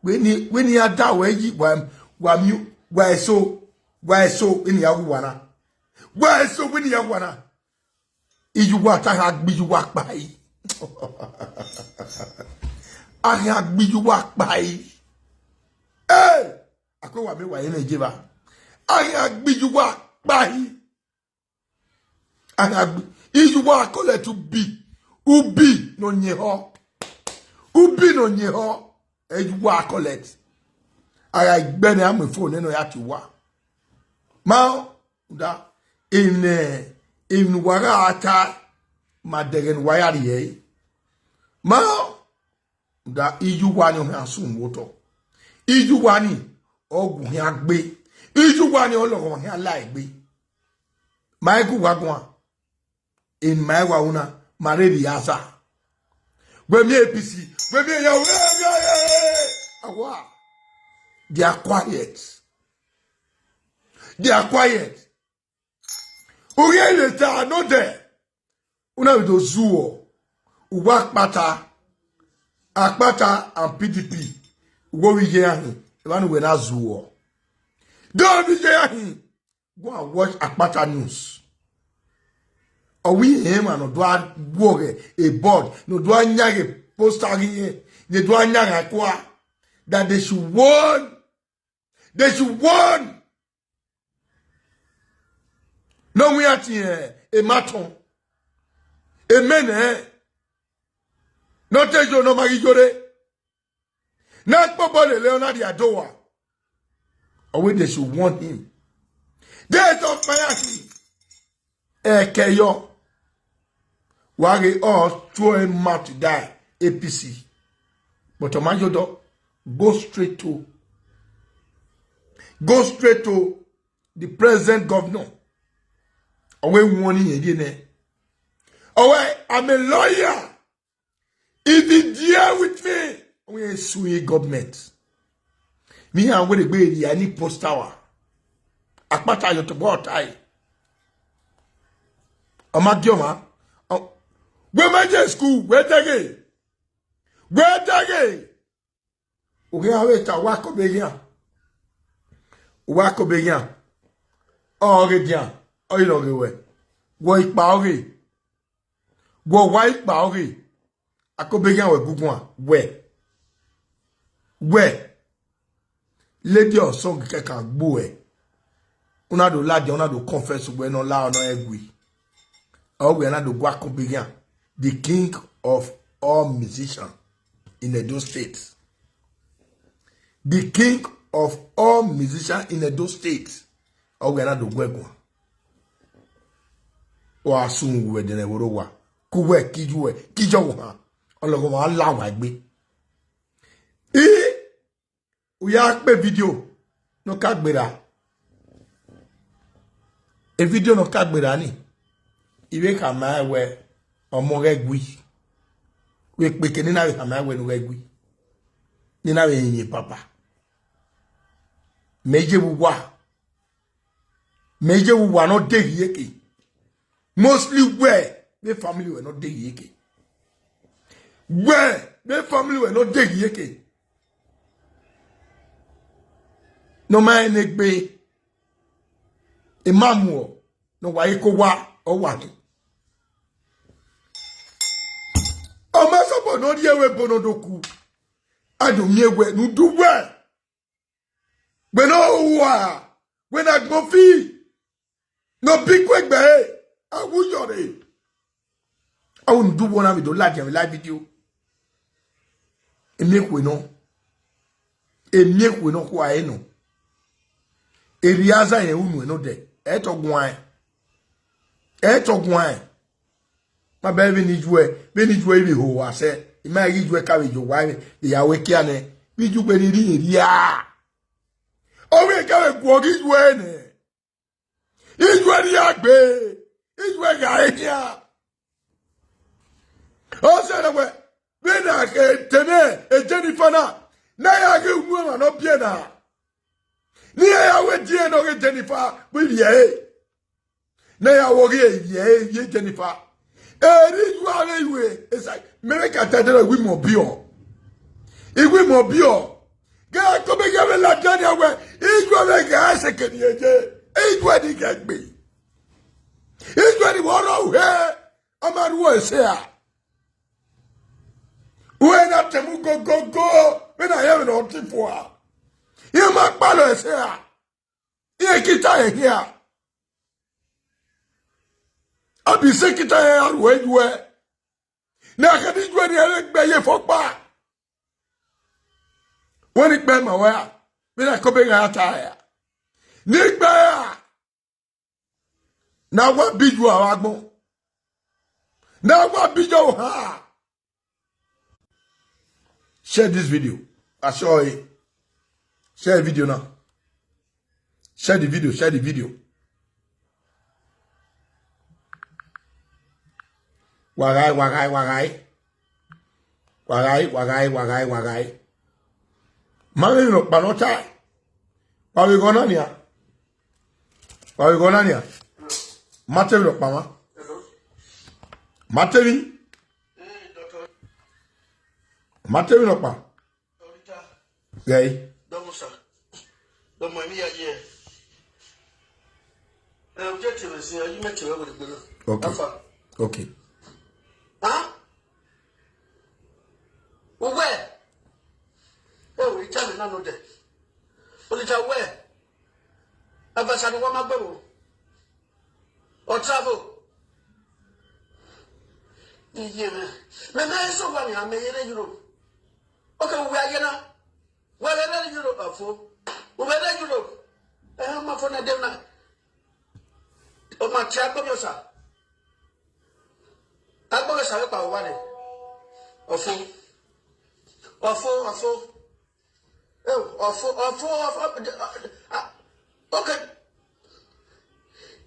Wẹ ni, wẹ ne iran da wẹ yi, wa, wa miẹn, wa eso, wa eso, wẹ ne iran wu wa na. Wa eso, wẹ ne iran wu wa na. Iyuwa ta gha gbe iyuwa kpa yi. A gha gbe iyuwa kpa yi. Ee, a kue wa miẹn wa ye ne je vba. A gha gbe iyuwa kpa yi. A gha gbe, iyuwa collect ubi, ubi ne ọ yin ehọ. Ubi ne ọ yin ehọ, iyuwa collect. A gha gbe ne a mu phone nẹ ne ọ ya tie uwa. Ma da, emwi ne, emwi ne uwa gha ta, ma dẹghẹ ne uwa ya rhie ẹre. Ma da, iyuwa ni ọ khian sun vbe otọ. Iyuwa ni ọ gu khian gbe. Iyuwa ni ọ lọghọ khian la egbe. Ma i gu uwa guan. Emwi ma i wa ru na, ma rherhe aza. Wẹ miẹn A P C, wẹ miẹn ya, awa. They are quiet. They are quiet. Ughe leta nodẹ, una vbe do zuọ, uwa Akpata, Akpata and P D P, uwẹ ovbi iye iran hin, emwa ne uwẹ na zuọ. De ovbi iye iran hin, go and watch Akpata news. Ọ wẹ irẹn emwa ne ọ do a guọghọ e board, ne ọ do a yan ghe poster ghi irẹn, ne do a yan gha kua, that they should warn, they should warn. Ne ọ wian tie emwa tọn, emẹ nẹ, ne ọ te yo ne ọ ma ghi yo rre, ne a kpobọ lele ọ na rhie ado wa. Ọ wẹ they should warn him. They should fire him. Ẹkẹ yọ. Wa ghe ọ chuẹ ma to die A P C. But ọ ma yo dọ, go straight to, go straight to the present governor. Ọ wẹ wọn ni yẹn die nẹ. Ọ wẹ, I'm a lawyer. If he deal with me, we ain't suing government. Me and we the way the any post tower. Akpata yo to go tai. Ọ ma die ọmwa. Ọ, wẹ ma je school, wẹ dẹghe. Wẹ dẹghe. Oghe avbe ta wa kobe yan. Wa kobe yan. Ọ ghe dian, ọ yi rọ ghe wẹ. Wọ ikpa ọghe. Wọ wa ikpa ọghe. Akobe yan wẹ guguan, wẹ. Wẹ. Lady Osong kẹkan gbuẹ. Una do ladian, una do confess wẹ nọ la ọnọ ẹgui. Ọ wẹ na do gua akobe yan. The king of all musicians in Edo State. The king of all musicians in Edo State. Ọ wẹ na do guẹ guan. Wa sun wẹ dẹnẹ woro wa. Ku wẹ ki ju wẹ, ki jọ wọ han. Ọlọghọ ma la wa egbe. I, u ya kpe video nọ ka gberra. E video nọ ka gberra ni. I vbe khama ẹn wẹ ọmọ ghẹ gui. Vbe kpeke ne I na vbe khama ẹn wẹ ne u ghẹ gui. Ne I na vbe rinmwian papa. Mẹ ye vbe uwa. Mẹ ye vbe uwa ne ọ deghi eke. Mostly wẹ vbe family wẹ ne ọ deghi eke. Wẹ vbe family wẹ ne ọ deghi eke. Ne ọ ma rẹn ne egbe, I ma muọ, ne ọ wa ye ko wa, ọ wa ni. Ọ ma sọbọ ne ọ rhie ẹvbo ebo ne ọ do ku. A do miẹn wẹ ne u du wẹ. Wẹ ne ọ hua, wẹ ne agbọn fi, ne ọ bi ku egbe ẹre, a wu yọ rre. A wu ne u du wẹ na vbe do ladian vbe live video. Emiẹn ekhue nọ. Emiẹn ekhue nọ khua ẹre nọ. Erriọ aza rẹn unu ẹn nọdẹ. Ẹ i tọ guan ẹn. Ẹ i tọ guan ẹn. Ma bẹghe vbene ijuẹ, vbene ijuẹ i vbe ho uwa sẹ, I ma ghi ijuẹ ka vbe ye owa vbe ya wẹ kia nẹ, vbe ijuẹ ni rhie rhia. Ọ vbe ka vbe guọ ghi ijuẹ nẹ. Ijuẹ rhia gbe, ijuẹ gha re khian. Ọ sẹ nẹ wẹ, vbene a khe tẹmwẹ e Jennifer na, ne a ya ghe unu emwa ne ọ biẹ na. Ne iran ya wẹ die ne ọ ghe Jennifer vbe ivbi ẹre. Ne ya wo ghi ye ye Jennifer. Eri ijuẹ avbe iwe, esa, mẹ vbe ka ta ẹdẹrẹ iwi mọ biọ. Iwi mọ biọ. Gẹ ko be ghe vbe ladian nia wẹ, ijuẹ vbe ghe ẹse kevbe ye ye. Ijuẹ ni ghe gbe. Ijuẹ ni vbe ọ rrọọ uhe, ọ ma rhuọ ẹse a. Uhe na tẹmu gogogo, vbene a ye vbe ne ọ ti fua. Iran ma kpalọ ẹse a. Iran kita ẹre hia. A bi sẹ kita ẹre a ru ẹyuẹ. Ne a kha ne ijuẹ ni ẹre gbe ye fo ọkpa. Wẹ ni kpẹ ma wẹ a, vbene a ko be gha ta ẹre a. Ni kpẹ ẹre a. Na wa bi ju avbe agbọn. Na wa bi ju oha. Share this video. Asọ e. Share video now. Share the video. Share the video. Wa ghae, wa ghae, wa ghae. Wa ghae, wa ghae, wa ghae, wa ghae. Ma vbe rhọkpa ne ọ tae. Wa vbe ghe ọna nian. Wa vbe ghe ọna nian. Ma te emwi rhọkpa mwa. Ma te emwi. Ma te emwi rhọkpa. Ghẹ. Dọmọ sa. Dọmọ emwi ya ye. Ẹ, u je tie mwẹ sin, ọ yi mẹ tie mwẹ werriegbe na. Okay. Afa. Okay. Ha? Uwẹ. Ẹ, u i ta mwẹ na nodẹ. Olita uwẹ. Avasa ne uwa ma gbe vbo. Ọ travel. Iye mwẹ. Mẹ ma eso wa ni a mẹ ye rre Europe. Okay, uwẹ a ye na. Wẹ vbe rre Europe afo. U vbe rre Europe. Ẹ, ọ ma fo na de na. Ọ ma tie agbọn vbe Osa. Agbọn vbe sa vbe kpa vbe owa nẹ. Ọfo. Ọfo, ọfo. Eh, ọfo, ọfo, ọfo. Ah, okay.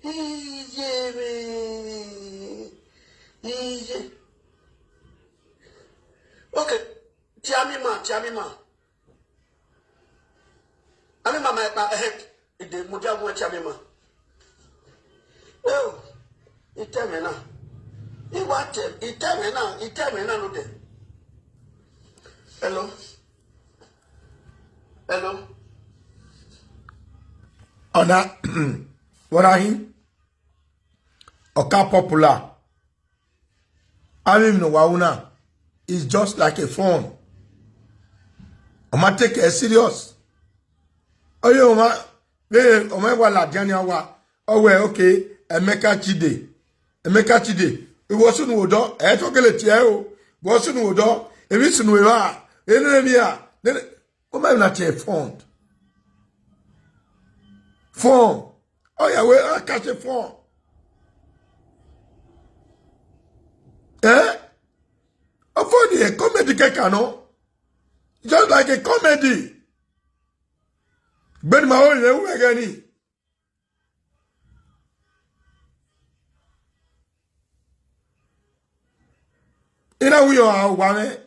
Iye mwẹ. Iye. Okay. Tiamima, tiamima. Amima ma ẹkpa, ẹhẹ, ide mudia gun ẹti amima. Eo, itẹmwẹ na. Iwa te, itẹmwẹ na, itẹmwẹ na no dẹ. Hello. Hello. Ọna, wọna hin, ọ ka popular. Avbe emwi ne ọ wa ru na is just like a fun. Ọ ma take it serious. Ọ ye ọmwa, vbe ọmwa wa ladian nian wa, ọ wẹ, okay, Emeka Chide. Emeka Chide, vbe ọ sunu odọ, ẹ i tọ gele tie ẹre o. Vbe ọ sunu odọ, emwi sunu evba, enene emwi a, nene, ọ ma emwi na tie fun. Fun. Ọ ya wẹ a catch fun. Eh? Ọ funny, comedy kẹkan nọ. Just like a comedy. Gbẹni ma ho yẹn wu ẹghẹ ni. I na wu yọ a wa mwẹ.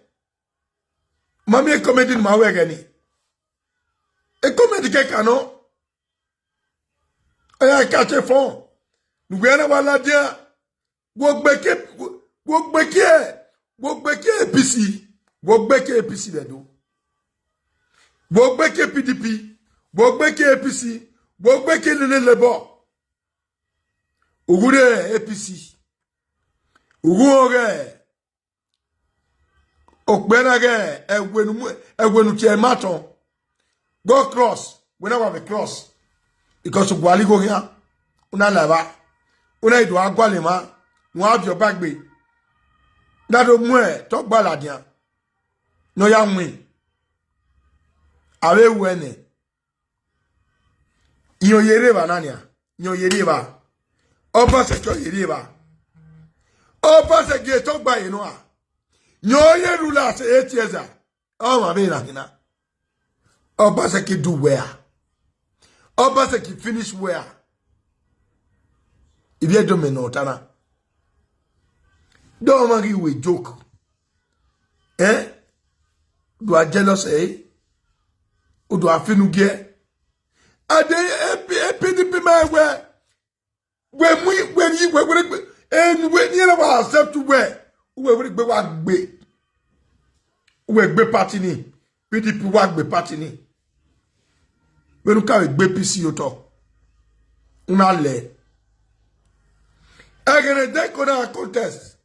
Ma miẹn comedy ne ma ru ẹghẹ ni. E comedy kẹkan nọ. Ọ ya catch fun. Ne uwẹ na wa ladian. Wo gbe ke, wo gbe ke, wo gbe ke A P C. Wo gbe ke A P C vbe do. Wo gbe ke P D P. Wo gbe ke A P C. Wo gbe ke nene Labour. Ughurẹ A P C. Ughughe okpia na ghe ẹwenu mu, ẹwenu tie ma tọn. Go cross, wẹ na wa vbe cross. Because uguali igho khian, u na la evba, u na i do a gualọ emwa, ne uwa viọ ba egbe. Na do mu ẹre te ọ gba ladian, ne ọ ya win. Avbe ru ẹnẹ, irẹn ọ ye rre evba na nian, irẹn ọ ye rre evba. Obaseki ọ ye rre evba. Obaseki etọ gba ye nọ a. Irẹn ọ ye rula ẹse eight years a. Ọmwa vbe na hina. Obaseki do well. Obaseki finish well. Ivbi Ẹdo mẹ ne ọ ta na. Do ọmwa ghi we joke. Eh? Do a jealous ẹre? Do a feel unu gie? Ade, eh, P-, eh, P D P ma wẹ, wẹ mu, wẹ yi, wẹ, wẹ gbe, eh, wẹ ni na wa accept wẹ, wẹ, wẹ gbe wa gbe. Wẹ gbe party ni, P D P wa gbe party ni. Vbene u ka vbe gbe A P C ye otọ, u na lẹ. Ẹghẹ ne Denko na contest,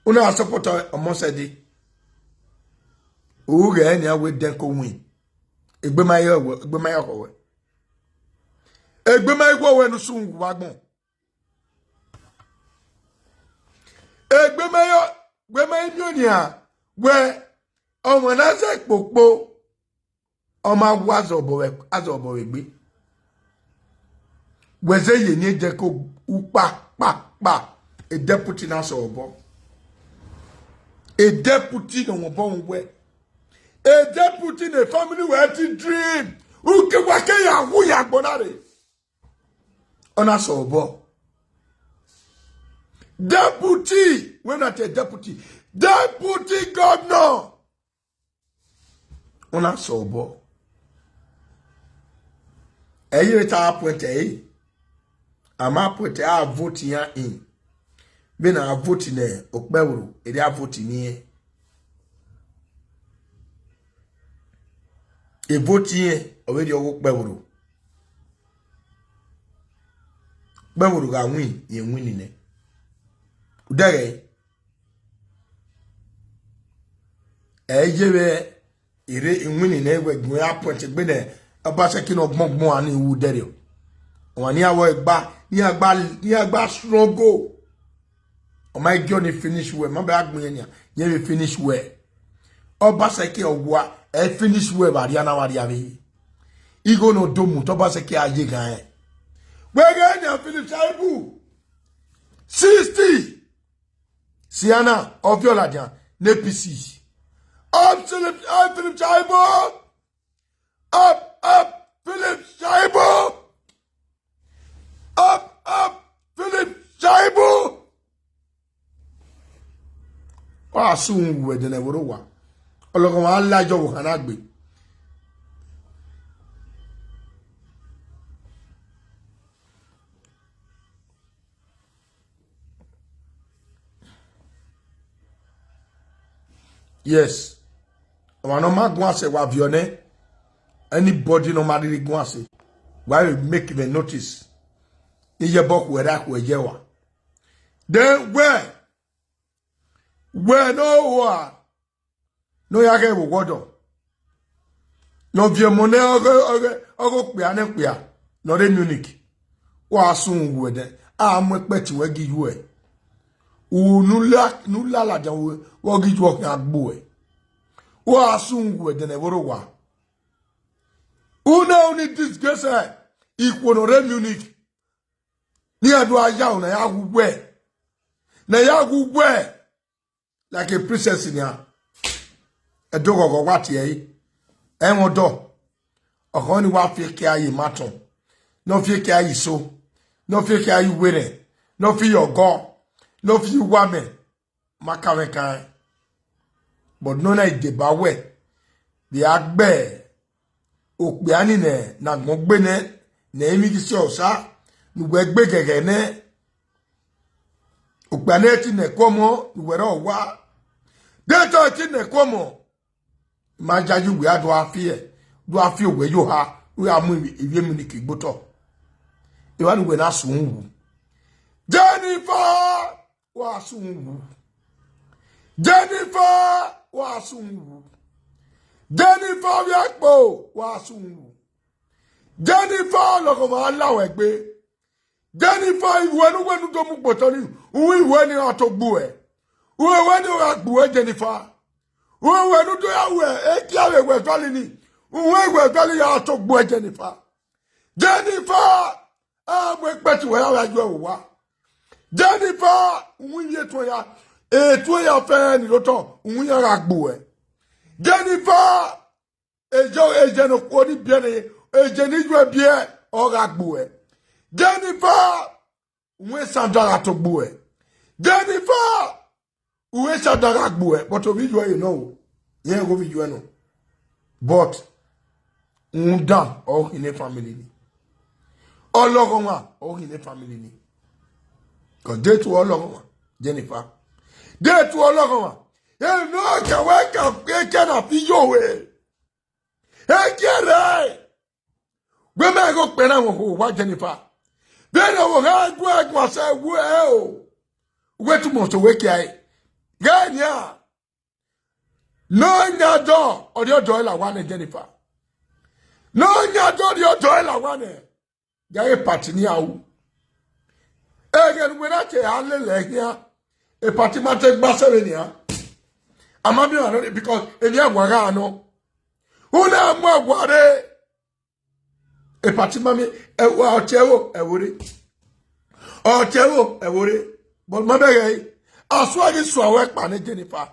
u na support Omosaide. U ghẹ nian wẹ Denko win. Egbe ma ye wẹ, egbe ma ye ọkhọ wẹ. Egbe ma ye wẹ ne usun wu vbe agbọn. Egbe ma ye, wẹ ma i miẹn ọnian wẹ ọmwa na zẹ kpokpo. Ọ ma wa azọbọ vbe, azọbọ vbe egbe. Wẹ zẹ ye eni Denko ukpa, kpa, kpa. E deputy na sẹ obọ. E deputy ne ọ mwẹ obọ vbe uwẹ. E deputy ne family wẹ ti dream. Uke wa ke ya wu ya agbọn na rre. Ọ na sẹ obọ. Deputy, wẹ na te deputy. Deputy governor. Ọ na sẹ obọ. Ẹ i re ta appoint ẹre. A ma appoint a vote iran in. Vbene a vote nẹ Okpẹvhoro, erriọ a vote ne irẹn. E vote irẹn, ọ vbe rhie ọghe Okpẹvhoro. Okpẹvhoro gha win, irẹn win nẹ. Udẹghẹ, ẹ i ye vbe erha iwinna nẹ wẹ gun appoint egbe nẹ Obaseki ne ọ gbọngbọn a ni ru dẹrriọ. Ọmwa ne iran vbe gba, ne iran gba, ne iran gba struggle. Ọ ma i gie ọni finish well, ma bẹ a gbẹn iran nian, iran vbe finish well. Obaseki ọwa, ẹ finish well vbe arria na vbe arria vbe. Igho ne ọ do mu te Obaseki a ye ghan rẹn. Wẹ ghẹ nian Philip Shaibu, sixty. Siana, ọ viọ ladian ne A P C. Up, Philip, up, Philip Shaibu! Up, up, Philip Shaibu! Up, up, Philip Shaibu! Ọ gha sunu wu ẹdẹ ne ẹvbo rre owa. Ọlọghọmwa la yọ vbe okhan na gbe. Yes. Ọmwa ne ọ ma guan sẹ, wa viọ nẹ. Anybody ne ọ ma rhirhi guan sẹ, wa vbe make them notice. Iyẹbọ khuẹ ra khuẹ ye wa. Then wẹ, wẹ ne ọ rua, ne ọ ya ghẹ vbe owa ọdọ, ne ọ viọ emọ ne ọghe, ọghe, ọghe okpia ne okpia ne ọ rre Munich, wa sunu wu ẹdẹ, a mu ẹkpẹti wẹ ghi yuẹ. U ne u la, ne u la ladian, vbe ọ ghi yuẹ ọ khian gbe uẹ. Wa sunu wu ẹdẹ ne ẹvbo rre owa. Une, une disgrace, ikhuo ne ọ rre Munich, ne iran do gha ya aro ne a ya wu uwẹ, ne a ya wu uwẹ. Like a princess nian. Ẹdẹ oghọghọ wa tie ẹre. Ẹmwẹ ọdọ. Ọkhọ ni wa fi eke a ye imatọn, ne ọ fi eke a ye iso, ne ọ fi eke a ye uwerẹn, ne ọ fi ye ọgọ, ne ọ fi ye uwamẹ, ma ka mwẹ kan. But nọ na, ideba wẹ, vbe a gbe okpia ni ne, ne agbọn gbe nẹ, ne emwi ghi si ọsa, ne uwẹ gbe gẹghẹ nẹ. Okpia ne ti nẹ ẹko ọmọ, ne uwẹ rẹ owa. De te ọ ti nẹ ẹko ọmọ, ma yayi uwẹ a do a fi, do a fi owẹ ye oha, u ya mu ivbi, ivbi Munich gbe otọ. Evba ne uwẹ na sunu wu. Jennifer, wa sunu wu. Jennifer, wa sunu wu. Jennifer, ovbi ẹkpo, wa sunu wu. Jennifer, ọlọghọmwa la wẹ gbe. Jennifer, iwẹ ne uwẹ ne u do mu gbe otọ ni, uwẹ iwẹ ni ra to gbe uẹ. Uwẹ iwẹ ni ra gbe uẹ, Jennifer. Uwẹ iwẹ ne u do ya wẹ, ekia vbe wẹ vali ni, uwẹ iwẹ vali ya to gbe uẹ, Jennifer. Jennifer, a mu ẹkpẹti wẹ ya vbe a yuẹ vbe owa. Jennifer, uwẹ ivbi etuẹn ya, etuẹn ya fẹẹrẹ ni rre otọ, uwẹ iran gha gbe uẹ. Jennifer, eje, eje ne okhuo ni biẹ ne, eje ne iyuẹ biẹ, ọ gha gbe uẹ. Jennifer, uwẹ Sandra gha to gbe uẹ. Jennifer, uwẹ Sandra gha gbe uẹ, but ovbi iyuẹ ye nọ o. Irẹn ghe ovbi iyuẹ nọ. But rhunmwuda ọ khin ne family ni. Ọlọghọmwa ọ khin ne family ni. 'Cause de tu ọlọghọmwa, Jennifer. De tu ọlọghọmwa. Emwi ne ọ ka wẹ ka eke na fi yo we. Egie rẹ. Wẹ ma ghe okpia na wọn ho wa Jennifer. Vbene ọ vbe gha gu ẹguan sẹ wẹ o. Wẹ tu mọ so wẹ kia ẹre. Ghẹ nian. Ne ọ yan dọ, ọ rhie ọdọ ẹre la owa nẹ, Jennifer. Ne ọ yan dọ, rhie ọdọ ẹre la owa nẹ. Ya e party ni a ru. Ẹghẹ ne uwẹ na te a lele ẹre khian, e party ma te gba sẹ vbe nian. A ma miẹn ọmwa nọ, because emwi a wa gha nọ. U na mu a wa rre. E party ma miẹn, ẹ, wa ọtẹ ẹvbo, ẹvbo rre. Ọtẹ ẹvbo, ẹvbo rre. But ma bẹghe ẹre, a suẹ ghi suẹ wẹ kpa nẹ Jennifer.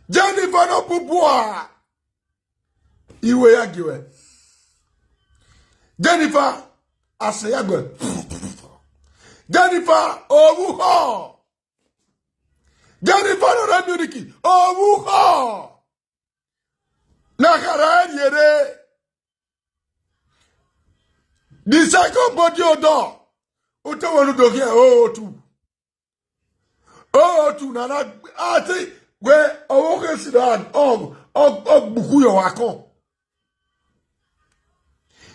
Jennifer ne ọ bubua. Iwe ya gie uẹ. Jennifer, asẹ ya gie uẹ. Jennifer, ovbuhọ. Jennifer ne ọ rre Munich, ovbuhọ. Ne a khara ẹre rhie rre. The second body odọ, u te wẹ ne u do khian, o tu. O tu nana, a te wẹ ọvbokhan si ra, ọ, ọ, ọ gbuku ye ọwa kọn.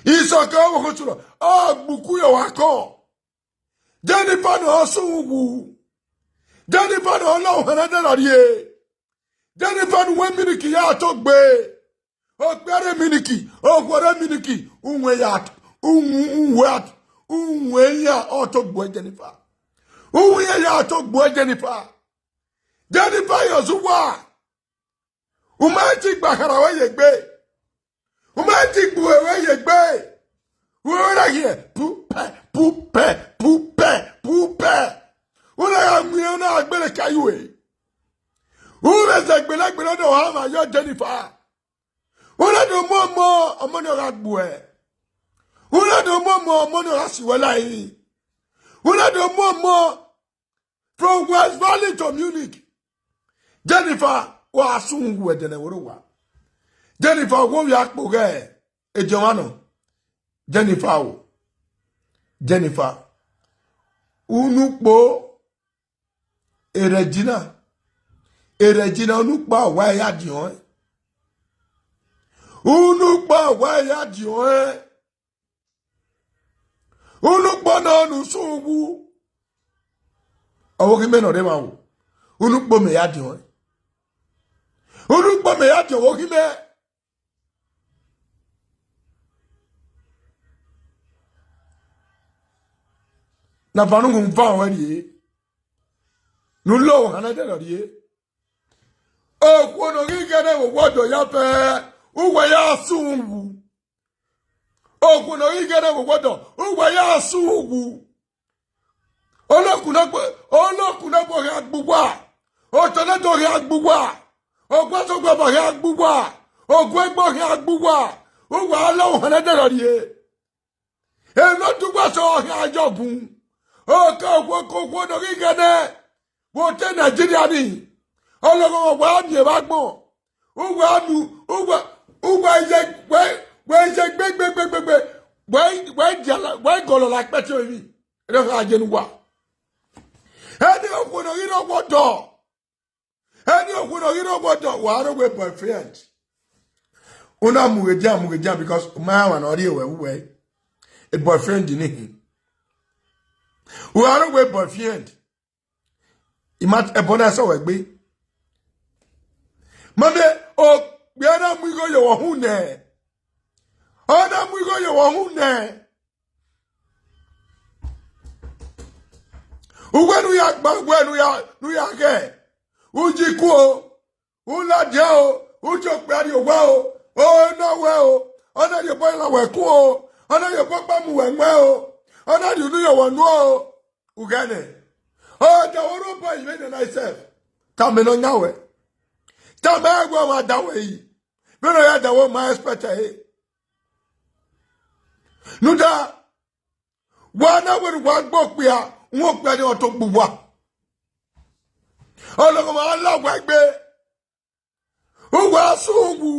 Isọkẹ ọvbokhan si ra, ọ gbuku ye ọwa kọn. Jennifer ne ọ sunu wu. Jennifer ne ọ la ohan na da rrie. Jennifer ne uwẹ Munich ya to gbe. Okpia rre Munich, okhuo rre Munich, uwẹ ya, uwẹ, uwẹ, uwẹ ya ọ to gbe Jennifer. Uwẹ ya to gbe Jennifer. Jennifer, yọ zuwa. U ma ti gba khara wẹ ye egbe. U ma ti gbe uwẹ ye egbe. Uwẹ na hiẹ, pupẹ, pupẹ, pupẹ, pupẹ. U na gha mu irẹn, u na gha gbele ka yu ẹre. U vbe zẹ gbele gbele, ọ do ha ma yọ Jennifer. U na do mu ọmọ, ọmọ ne ọ gha gbuẹ. U na do mu ọmọ, ọmọ ne ọ gha si wẹ la emwi. U na do mu ọmọ from West Berlin to Munich. Jennifer, wa sun uwu ẹdẹnẹ vbe rre owa. Jennifer, wo vbe akpo ghẹ ediọnmwa nọ. Jennifer o. Jennifer. Unu kpo. E Regina. E Regina, unu kpo a wa ya diọn ẹn. Unu kpo a wa ya diọn ẹn. Unu kpo nọ ne u sun uwu. Ọvbokhan mẹ ne ọ rre emwa o. Unu kpo mẹ ya diọn ẹn. Unu kpo mẹ ya diọn ọvbokhan mẹ. Na van unu van wẹ rrie. Ne u lo ohan na dẹrọ rrie. Okhuo ne ọ ghi ghẹ ne vbe owa ọdọ ya fẹ, uwẹ ya sun uwu. Okhuo ne ọ ghi ghẹ ne vbe owa ọdọ, uwẹ ya sun uwu. Olokun ne ọgbo, olokun ne ọgbo khian gbe uwa. Otọ ne do khian gbe uwa. Ọguọsọgba khian gbe uwa. Oguẹgbọ khian gbe uwa. Uwa la ohan na dẹrọ rrie. Emwi ne ọ do uwa sẹ ọre ọ khian yọ bun. Okhuo, okhuo, okhuo ne ọ ghi ghẹ nẹ, vbe otọ Nigeria ni, ọlọghọmwa, wa miẹn vbe agbọn. Uwa nu, uwa, uwa ye, wẹ, wẹ ye gbe, gbe, gbe, gbe, gbe, wẹ, wẹ dia la, wẹ gọlọ la kpẹti emwi. Erriọ kha ye ne uwa. Ẹni okhuo ne ọ ghi rre owa ọdọ. Ẹni okhuo ne ọ ghi rre owa ọdọ, wa rre owa boyfriend. U na mu ghe dia, mu ghe dia, because ma emwa ne ọ rrie ruẹ vbe uwẹ. E boyfriend ni hin. Wa rre owa boyfriend. I ma, ẹbọ na sẹ wẹ gbe. Mama, okpia na mu igho ye vbe uhunmwu nẹ. Ọ na mu igho ye vbe uhunmwu nẹ. Uwẹ ne u ya gba, uwẹ ne u ya, ne u ya ghẹ. U yi kuo. U ladian o, u tie okpia rrie owa o, o na wẹ o, ọ na rhie obọ la wẹ kun o, ọ na rhie obọ kpa mu wẹ muẹn o, ọ na rhie unu ye wẹ nuẹn o, u ghẹ nẹ. Ọ da wẹ orhobọ yi vbene na isẹf. Tama ne ọ yan wẹ. Tama wẹ ọmwa da wẹ yi. Vbene ọ ya da wẹ ma expect ẹre. Rhunmwuda, wa na wẹ ne uwa gbe okpia, uhunmwu okpia ni ọ to gbe uwa. Ọlọghọmwa la uwa egbe. Uwa sẹ uwu.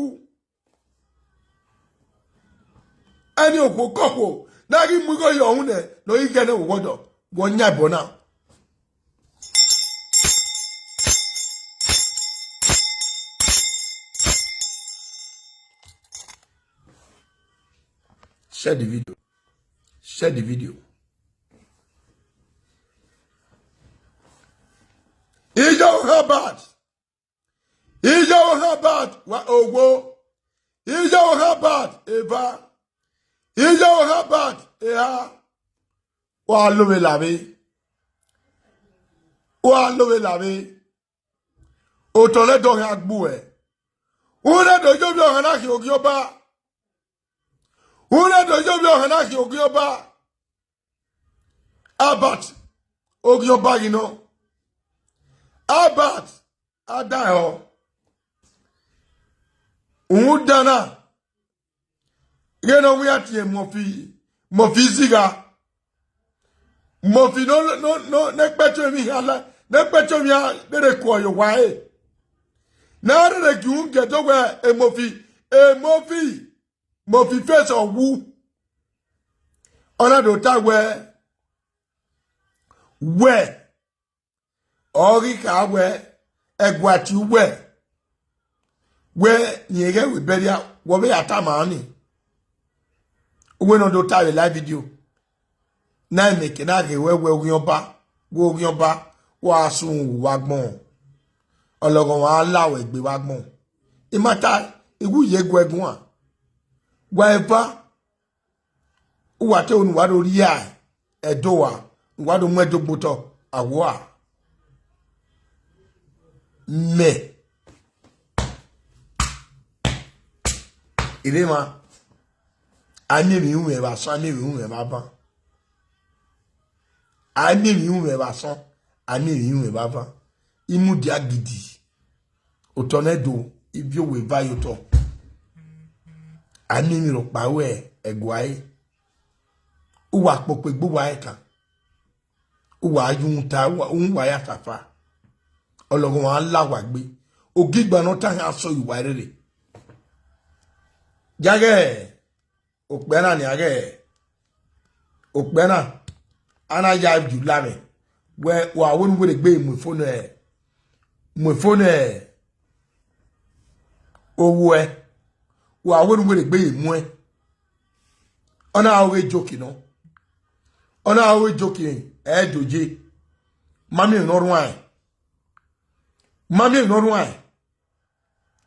Ẹni okhuo ke okhuo na ghi mu igho ye uhunmwu nẹ, ne ọ ghi ghẹ nẹ vbe owa ọdọ, vbe ọ yan ẹbọ na. Share the video. Share the video. Iye Herbert. Iye Herbert wa owo. Iye Herbert eva. Iye Herbert eha. Wa lo vbe lavbe. Wa lo vbe lavbe. Otọ nẹ dọ khian gbuẹ. U na do ye ovbi ọhan na khian oghian ọba. U na do ye ovbi ọhan na khian oghian ọba. Albert, oghian ọba ghi nọ. Albert, a da ẹre họ. Rhunmwuda na, ghẹ ne ọ wẹ a tie Murphy, Murphy zigha. Murphy no, no, no, ne kpẹtẹ emwi hia la, ne kpẹtẹ emwi hia rere kuọ ye owa ẹre. Ne a rere gie uhunmwu gie ẹdẹ wẹ e Murphy, e Murphy, Murphy face ọ wu. Ọ na do ta wẹ, wẹ, ọ ghi kha wẹ, ẹguae tie uwẹ, wẹ ne irẹn ghẹ ru bẹrriẹ, wẹ ọ vbe ya tama ni. Uwẹ ne ọ do ta vbe live video. Na imẹ ke na ghe wẹ, wẹ oghian ọba, wẹ oghian ọba, wa sunu vbe agbọn. Ọlọghọmwa la wẹ egbe vbe agbọn. I ma ta, I wu ye guẹ guan. Wa eva, uwa te unu wa do rhia ẹdẹ owa, ne uwa do mu ẹdẹ ogbe otọ, a wua. Mẹ. Ire emwa, a miẹn emwi iruẹn vbe asọn, a miẹn emwi iruẹn vbe aban. A miẹn emwi iruẹn vbe asọn, a miẹn emwi iruẹn vbe avan. I mudia gidi. Otọ nẹ do, ivbi owa eva ye otọ. A miẹn emwi rhọkpa ruẹ ẹguae. Uwa kpokpo egbe uwa ẹkan. Uwa ya uhunmwu ta, uwa, uhunmwu uwa ya safa. Ọlọghọmwa la uwa gbe. Ogigbọn ne ọ ta khian sẹ uwa rere. Yaghẹ, okpẹ na nian ghẹ, okpẹ na, a na ya ju la mwẹ. Wẹ, wa wẹ ne uwẹ gbe mu ifo nẹ, mu ifo nẹ, owẹ, wa wẹ ne uwẹ gbe ye muẹn. Ọ na ghe joke nọ. Ọ na ghe joke, ẹ do ye. Ma miẹn emwi ne ọ rhuan. Ma miẹn emwi ne ọ rhuan.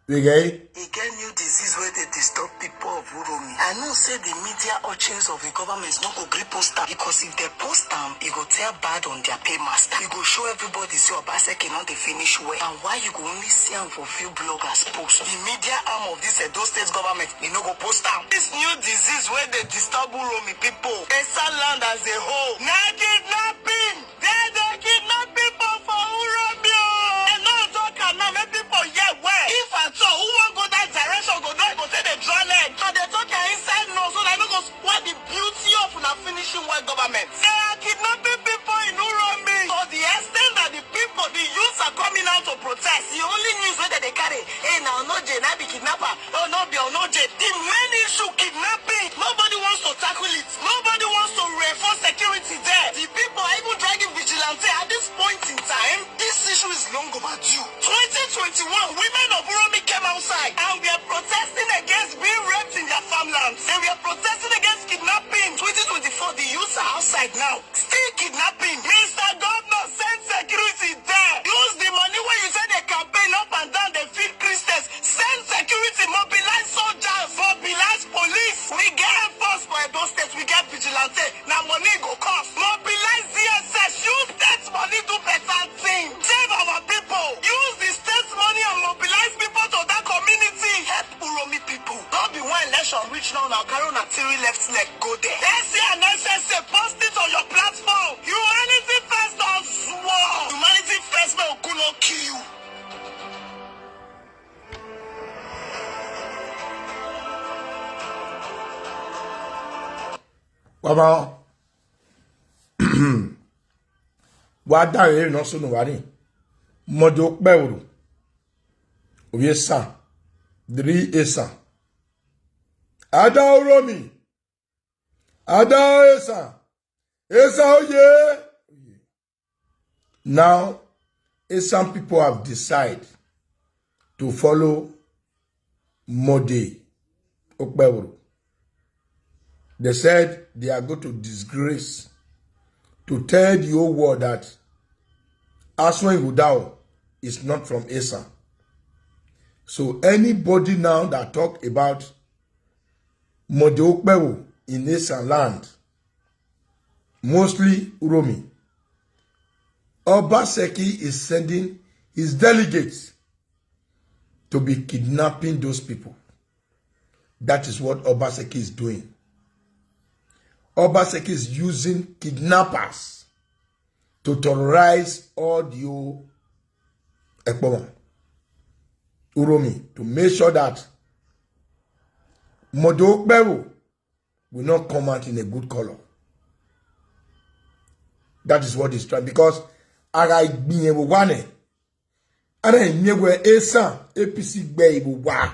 Vbe ghẹ ẹre. E get new disease wey dey disturb people of Uromi. I know say the media urchins of the government no go gree post am, because if dem post am, e go tell bad on their paymaster. E go show everybody say Obaseki no dey finish well. And why you go only see am for few bloggers post? The media arm of this Edo State government, e no go post am. This new disease wey dey disturb Uromi people, Esan land as a whole, na kidnapping. Dem dey kidnap people for Uromi o. Dem no talk am now, make people hear well. If at all, who wan go that direction go know e go take dey draw leg. So dem talk am inside nose, so that e no go spoil the beauty of una finishing well government. They are kidnapping people in Uromi to the extent that the people, the youths are coming out to protest. The only news wey dem dey carry, "Hey, na Onoje, na be kidnapper." Oh, no be Onoje. The main issue, kidnapping. Nobody wants to tackle it. Nobody wants to reinforce security there. The people are even dragging vigilante at this point in time. This issue is long overdue. Twenty twenty-one, women of Uromi came outside and were protesting against being raped in their farmlands. They were protesting against kidnapping. Twenty twenty-four, the youths are outside now. Still kidnapping. Mister Governor, send security there. Use the money wey you take dey campaign up and down, dey feed Christians. Send security, mobilize soldiers, mobilize police. We get air force for Edo State, we get vigilante. Na money e go cost. Mobilize D S S, use state money do better thing. Save our people. Use the state money and mobilize people to that community. Help Uromi people. No be when election reach now, una carry una three left leg go there. S C and S S A, post it on your platform. Humanity first or swore. Humanity first, make Ogun no kill you. Wa ma, wa da rere ne ọ sunu wa ni. Mọde okpẹvbo, ovbi Esan, the real Esan. Ada Uromi, Ada Esan, Esan oye. Now, Esan people have decided to follow Mọde okpẹvbo. They said they are going to disgrace, to tell the whole world that Asuẹn Ighodaro is not from Esan. So anybody now that talk about Mọde okpẹvbo in Esan land, mostly Uromi, Obaseki is sending his delegates to be kidnapping those people. That is what Obaseki is doing. Obaseki is using kidnappers to terrorize all the whole Ekpoma, Uromi, to make sure that Mọde okpẹvbo will not come out in a good color. That is what he's trying, because a gha gbe irẹn vbe owa nẹ, a na miẹn wẹ Esan A P C gbe ẹre vbe owa.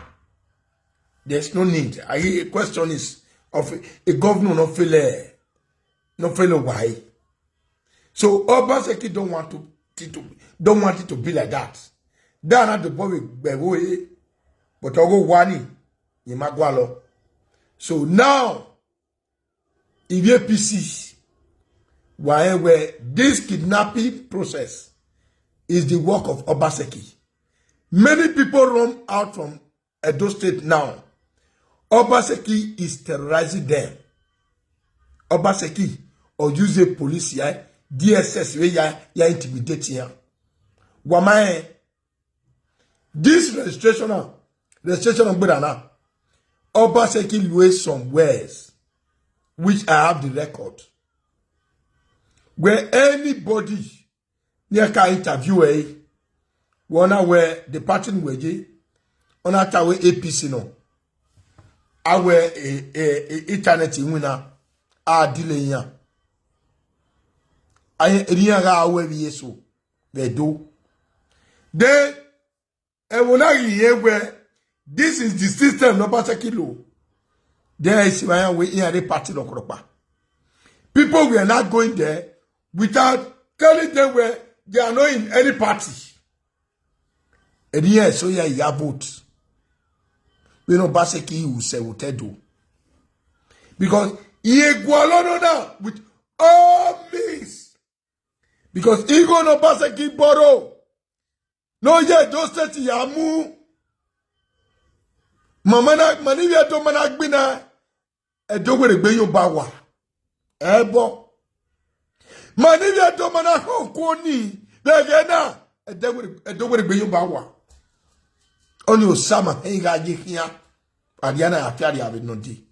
There's no need. I, a question is of a governor not fail, not fail owa. So Obaseki don't want to, it to, don't want it to be like that. That na the boy we gbe wo e, but ogo wani, ye ma gua lọ. So now, if A P C, why, where this kidnapping process is the work of Obaseki. Many people run out from Edo State now. Obaseki is terrorizing them. Obaseki or use a police here, D S S wey ya, ya intimidate here. Wamae, this registration now, registration of Gbera now, Obaseki lue some words, which I have the record, where anybody ne iran ka interview ẹre, wẹ ọ na wẹ the party ne uwẹ ye, ọ na ta wẹ A P C nọ, a wẹ, eh, eh, eh, internet iwinna, a delay iran. Ayen, erriọ iran gha ru ẹvbo eso vbe Ẹdo. Then, ẹvbo na ghi rẹn wẹ, this is the system ne Obaseki lo. Then, ẹ i si vbe iran wẹ iran rre party rhọkpọrhọkpa. People were not going there without telling them where they are not in any party. Erriọ iran eso ya ya vote. Vbene Obaseki ru sẹ vbe otọ Ẹdo. Because iran gualọ nọ na with all means. Because igho ne Obaseki borrow, ne ọ ya Edo State ya mu. Ma ma na, ma ne ivbi Ẹdo ma na gbinna, Ẹdo werriegbe yobọ uwa. Ẹbọ. Ma ne ivbi Ẹdo ma na họn okuo ni vbe ẹghẹ na, Ẹdo werriegbe, Ẹdo werriegbe yobọ uwa. Ọnii Osa ma hẹn gha ye khian, a rhia na ya fiarria vbe nọ dee.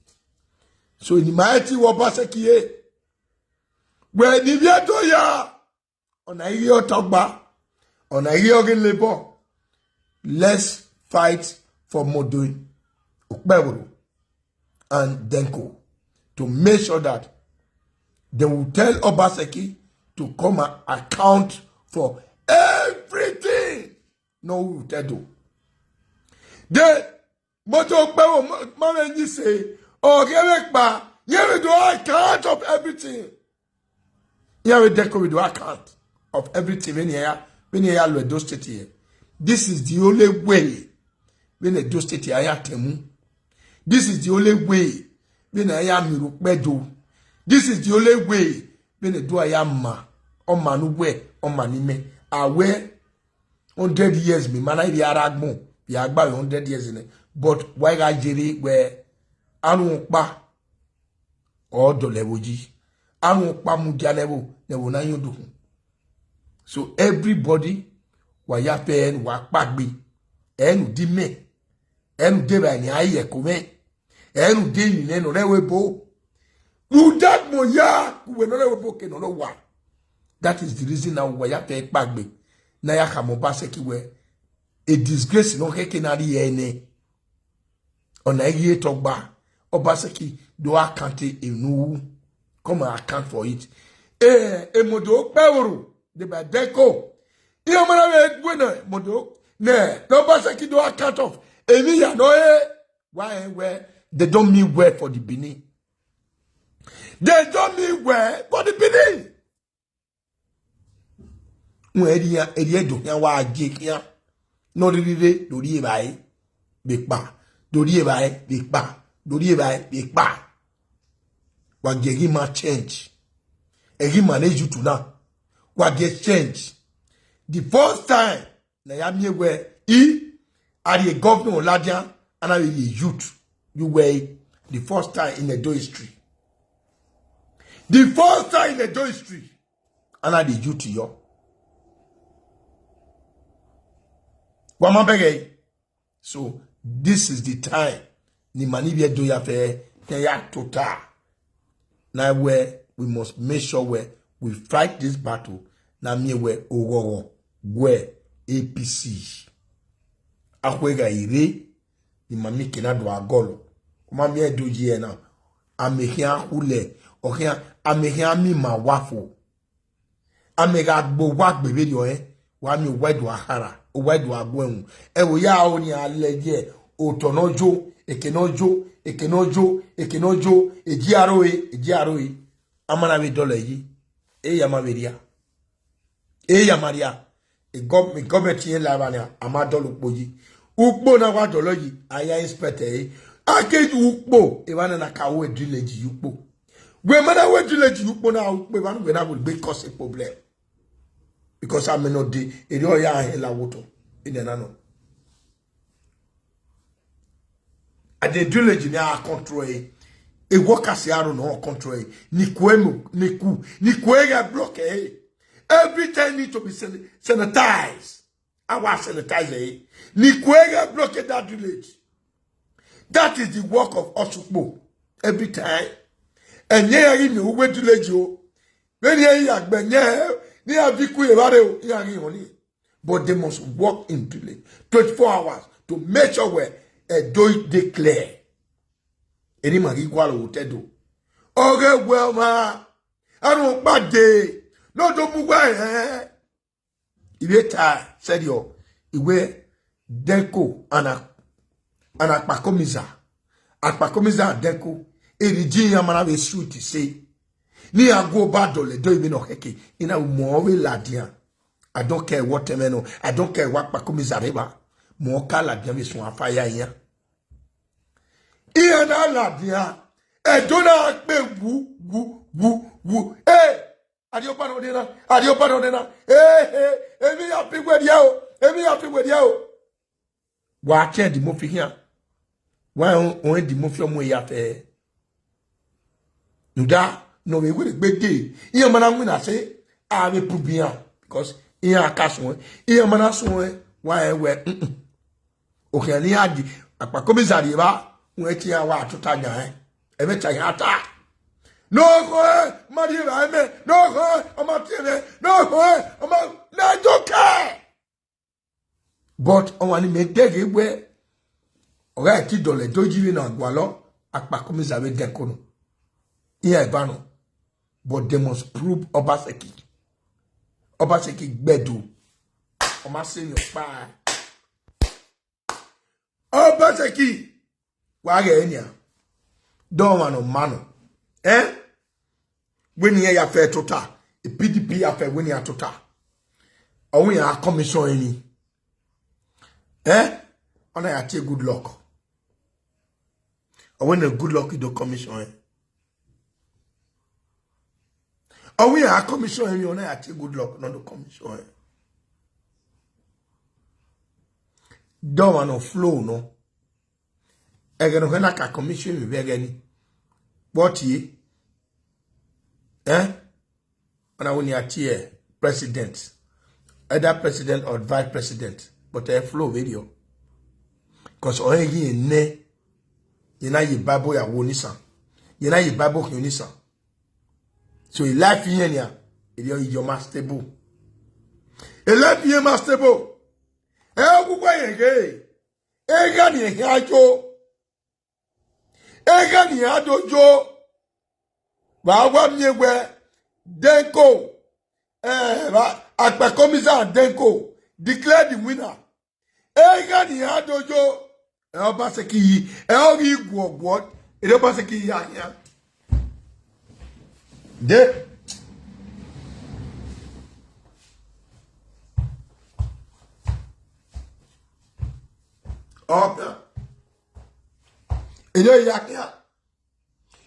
So, ne ima i tie wẹ Obaseki re, wẹ ne ivbi Ẹdo ya, ọna i ghi re Ọtọgba, ọna i ghi re ọghe Labour. Let's fight for Modoe Okpebholo and Denko to make sure that they will tell Obaseki to come and account for everything ne ọ ru vbe otọ Ẹdo. Then, Modoe Okpebholo ma, ma vbe yin sẹ, ọ ghe vbe kpa, iran vbe do account of everything. Iran vbe Denko vbe do account of everything vbene iran ya, vbene iran ya lo Edo State here. This is the only way vbene Edo State a ya tẹn mu. This is the only way vbene a ya miẹn rhie ukpẹ do. This is the only way vbene Ẹdo a ya ma, ọma ne uwẹ, ọma ne imẹ. A wẹ hundred years, mẹ ma na rhie ara agbọn, vbe a gba vbe hundred years nẹ. But wa gha yerre wẹ arhunmwu ọkpa ọ dọlọ ẹvbo yi. Arhunmwu ọkpa mudia ne ẹvbo, ne ẹvbo na yan odukhunmwu. So everybody, wa ya fe ẹre ne uwa kpaegbe, ẹre ne u di mẹ, ẹre ne u de evbare ne a ye ẹko mwẹ, ẹre ne u de emwi mwẹ ne ọ rre ẹvbo ebo. Rhunmwuda agbọn ya, uwẹ ne ọ rre ẹvbo ebo ke ne ọ rre owa. That is the reason na wa ya fe kpaegbe, ne a ya khama Obaseki wẹ, a disgrace ne ọ khẹke ne a rhie ẹre nẹ. Ọna i ghi re Ọtọgba, Obaseki do account emwi ne u ru. Come and account for it. Eh, Modoe Okpebholo, deba Denko. Iran ma na vbe wẹ nẹ Modoe, nẹ, ne Obaseki do account of emwi hia ne ọ re, wa rẹn wẹ, they don't mean well for the Benin. They don't mean well for the Benin. Wẹ erriọ, erriọ Ẹdo khian wa ye khian. Ne ọ rhirhi rre, do rhie evbare vbe ekpa, do rhie evbare vbe ekpa, do rhie evbare vbe ekpa. Wa gie ẹghẹ ima change. Ẹghẹ ima ne youth na, wa gie change. The first time ne a ya miẹn wẹ, I, a rhie governor ladian, a na vbe rhie youth ye uwu ẹre. The first time in Edo history. The first time in Edo history. A na rhie youth yọ. Wa ma bẹghe. So, this is the time ne ima ni vbe Ẹdo ya fẹ, te ya tota. Na wẹ, we must make sure wẹ we fight this battle, na miẹn wẹ oghọghọ guẹ A P C. Akhuegha i rre, ne ima miẹn eke na do a gọlọ. Ọ ma miẹn Ẹdo yi ẹre na, amẹ khian khulẹ, ọ khian, amẹ khian miẹn ima wa fo. Amẹ gha gbe owa gbe vberriọ ẹn, wa miẹn owa i do a khara, owa i do a gu ẹmwẹ. Ẹvbo ya aro ni a lẹ ye otọ ne ọ yo, eke ne ọ yo, eke ne ọ yo, eke ne ọ yo, eji aro e, eji aro e. A ma na vbe dọlọ yi, e ya ma vbe rria. E ya ma rria. E gọ-, e gọọmẹnti rẹn la evba nia, a ma dọlọ ukpo yi. Ukpo na wa dọlọ yi, a ya expect ẹre. A ke ru ukpo, evba na na ka ru village ye ukpo. Wẹ ma na ru village ye ukpo na, ukpo evba ne uwẹ na vbe gbe cause problem. Because amẹ nọ dee, erriọ ya hẹn la vbe otọ, enẹ na nọ. A de village ni a control ẹre. E workers aro nọ control ẹre. Ni ku emo, ni ku, ni ku ẹre block ẹre. Every time need to be san-, sanitized. A wa sanitize ẹre. Ni ku ẹre block that village. That is the work of us ukpo. Every time. Ẹyẹn ya ghi miẹn uwu village o. Vbene iran ya gbe ẹyẹn, Ne iran viọ ikun ye evba rre o, iran ghi họn ni. But they must work in twenty-four hours to make sure wẹ Edo dey clear. Eni ma ghi gualọ vbe otọ Edo. Ọghe wẹ ọmwa, aro kpa dee, ne ọ do mu uwa rẹn. I vbe ta sẹrriọ, I wẹ Denko and a-, and Akpakomiza. Akpakomiza and Denko, erriọ iran ma na vbe shoot se. Ne iran gu Ọba dọlọ Edo vbene ọ khẹke, I na mu ọ vbe ladian. I don't care what ẹmwẹ nọ, I don't care what Akpakomiza rre evba. Mu ọ ka ladian vbe suẹn afa ya iran. Iran na ladian, Edo na kpe wu, wu, wu, wu. Hey! Arriọba nọ nena, arriọba nọ nena. Ehe, emwi ya fi werriẹ o, emwi ya fi werriẹ o. Wa tie Eddie Murphy khian. Wa rẹn Eddie Murphy ọ mu ya fẹ. Rhunmwuda ne ọ vbe werriegbe dee, iran ma na winna sẹ, a vbe prove iran, because iran ka suẹn, iran ma na suẹn, wa rẹn wẹ, mm-mm. Okhian ne iran di, Akpakomiza rri evba, wẹ te iran wa tota yan rẹn. Ẹmwẹ ta iran ta. Ne ọ khọn ẹn, ọ ma rri evba ẹmwẹ, ne ọ khọn ẹn, ọ ma tie ẹmwẹ, ne ọ khọn ẹn, ọ ma, ne I don't care. But ọmwa ne imẹ dẹghe wẹ, ọ gha ti dọlọ Edo yi vbene a gualọ, Akpakomiza vbe Denko nọ. Iran eva nọ. But they must prove Obaseki. Obaseki gbẹdo. Ọ ma sẹ emwi ọkpa. Obaseki, wa ghẹ nian. De ọmwa ne ọ ma nọ. Eh? Wẹ ne iran ya fẹ tota, P D P ya fẹ wẹ ne iran tota. Ọ wẹ iran commission emwi. Eh? Ọ na ya tie Goodluck. Ọ wẹ ne Goodluck do commission ẹn. Ọ wẹ iran commission emwi, ọ na ya tie Goodluck ne ọ do commission ẹn. De ọmwa ne ọ flow nọ. Ẹghẹ ne ọ hẹ na ka commission emwi vbe ẹghẹ ni. Vbe ọ tie? Eh? Ọ na wẹ ne a tie president, either president or vice president, but ẹ flow vberriọ. 'Cause ọ rẹn ghi nẹ, ye na ye Bible ya wo nisan, ye na ye Bible khian nisan. So e life iran nian, erriọ i ye ọ ma stable. E life iran ma stable. Ẹ gu wẹ yẹn ghe, egha ne iran khian yo. Egha ne iran do yo, vbe a wa miẹn wẹ Denko, eh, vbe Akpakomiza Denko declare the winner. Egha ne iran do yo, ẹ Obaseki yi, ẹ ọ ghi guọguọ, erriọ Obaseki ya khian. De. Ọ khian. Erriọ ya khian.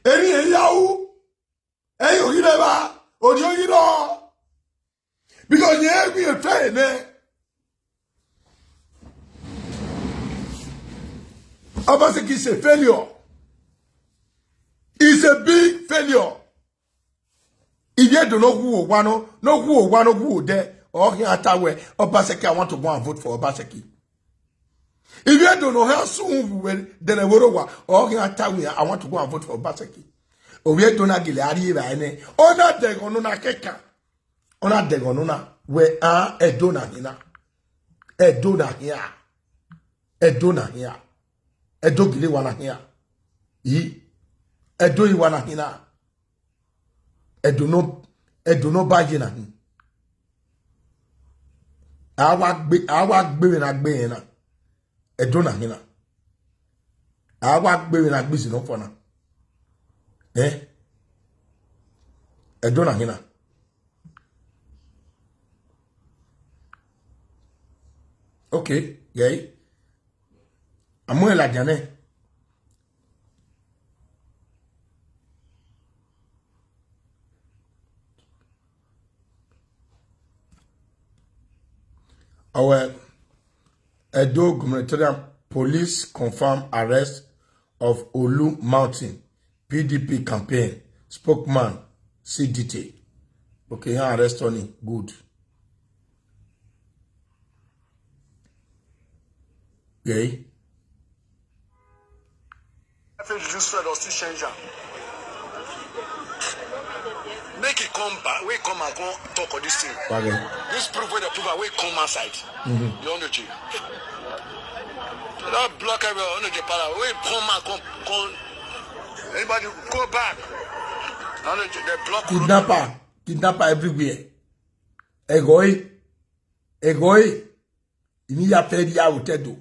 Erriọ ya ru. Ẹ i yo ghi rre evba, orhiọn ghi rrọọ. Because yẹn ẹ i ghi fẹ nẹ. Obaseki is a failure. Is a big failure. Ivbi Ẹdo ne ọ wu owa nọ, ne ọ wu owa, ne ọ wu odẹ, ọ khian ta wẹ, Obaseki, I want to go and vote for Obaseki. Ivbi Ẹdo ne ọ khian sun vbe uwẹ dẹnẹ vbe orre owa, ọ khian ta wẹ, I want to go and vote for Obaseki. Ovbi Ẹdo na gele a rri evbare nẹ, ọ na dẹghẹ ọnọna kẹkan. Ọ na dẹghẹ ọnọna wẹ, a, Ẹdo na hin na. Ẹdo na hin a. Ẹdo na hin a. Ẹdo gele wa na hin a. I, Ẹdo i wa na hin na. Ẹdo nọ, Ẹdo nọ ba ye na hin. A wa gbe, a wa gbe vbe na gbe rẹn na. Ẹdo na hin na. A wa gbe vbe na gbe izi nọ fọ na. Eh? Ẹdo na hin na. Okay, ghe. A mu ẹn ladian nẹ. Our Edo gubernatorial police confirm arrest of Olu Mountain, P D P campaign spokesman, see detail. Okay, he arrest Tony. Good. Okay. If you use fuel or still change am. Make it come back. We come and come talk of this thing. Okay. This proof wey dem prove am, wey come outside. Mm-hmm. You know, don't block everyone. Don't power. We come and come, come. Anybody go back? Don't they block? Kidnapper, kidnapper everywhere. Ẹghẹ ọre, ẹghẹ ọre, I ni ya fẹ rhia vbe otọ Ẹdo.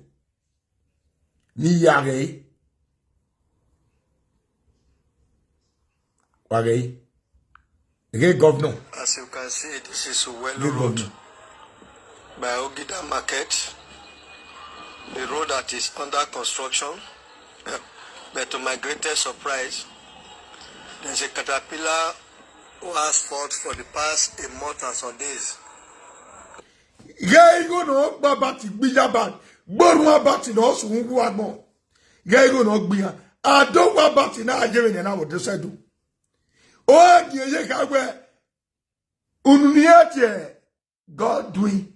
Ne I ya ghe. Wa ghe. Ghe governor. As you can see, this is Uwelo Road by Ogida Market, the road that is under construction. But to my greatest surprise, there's a caterpillar who has fault for the past a month and some days. Ghe igho ne ọ gba abati gbe iya ba, gborhu abati ne ọ sunu wu agbọn. Ghe igho ne ọ gbe iran, a do wu abati na, a ye vbene na vbe odẹ sẹ do. Ọ gie ye kha wẹ, unu ni ẹ tie Godwin,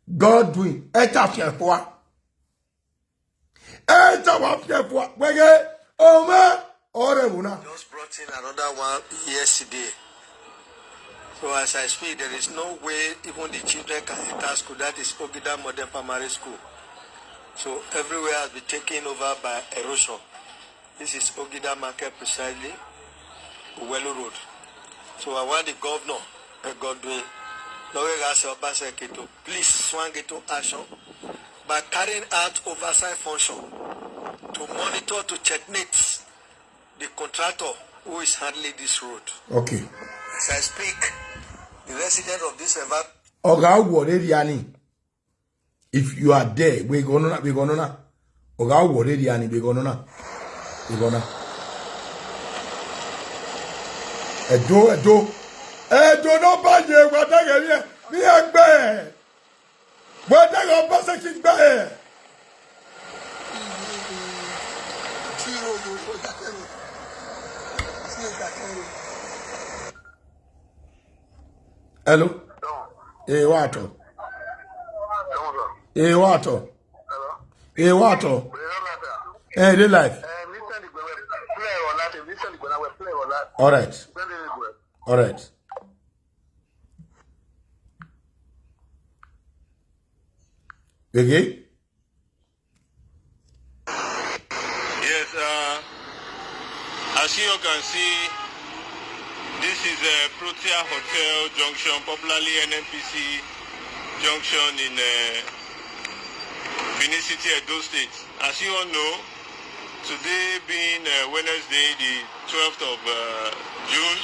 Godwin, ẹ ta fian fua. Ẹ ta wa fian fua, wẹ ghe, ọmwa, ọ rre ẹvbo na. Just brought in another one yesterday. So as I speak, there is no way even the children can enter school. That is Ogida Modern Primary School. So everywhere has been taken over by erosion. This is Ogida Market precisely, Uwelo Road. So I want the governor, uh, Godwin Nogheghase Obaseki, to please swing into action by carrying out oversight function to monitor, to checkmate the contractor who is handling this road. Okay. As I speak, the resident of this environment. Ọ gha wọ rre rria ni. If you are there, vbe igho nọ na, vbe igho nọ na. Ọ gha wọ rre rria ni, vbe igho nọ na. Vbe igho na. Ẹdo, Ẹdo. Ẹdo ne ọ ba ye, wa dẹghẹ vbe, vbe ẹgbẹ. Wa dẹghẹ Obaseki gbe. Hello. Eh, what? Eh, what? Eh, what? Eh, dey live. All right. All right. Again? Yes, uh, as you can see, this is a Protea Hotel junction, popularly N N P C junction in, uh, Benin City, Edo State. As you all know, today being, uh, Wednesday, the twelfth of, uh, June,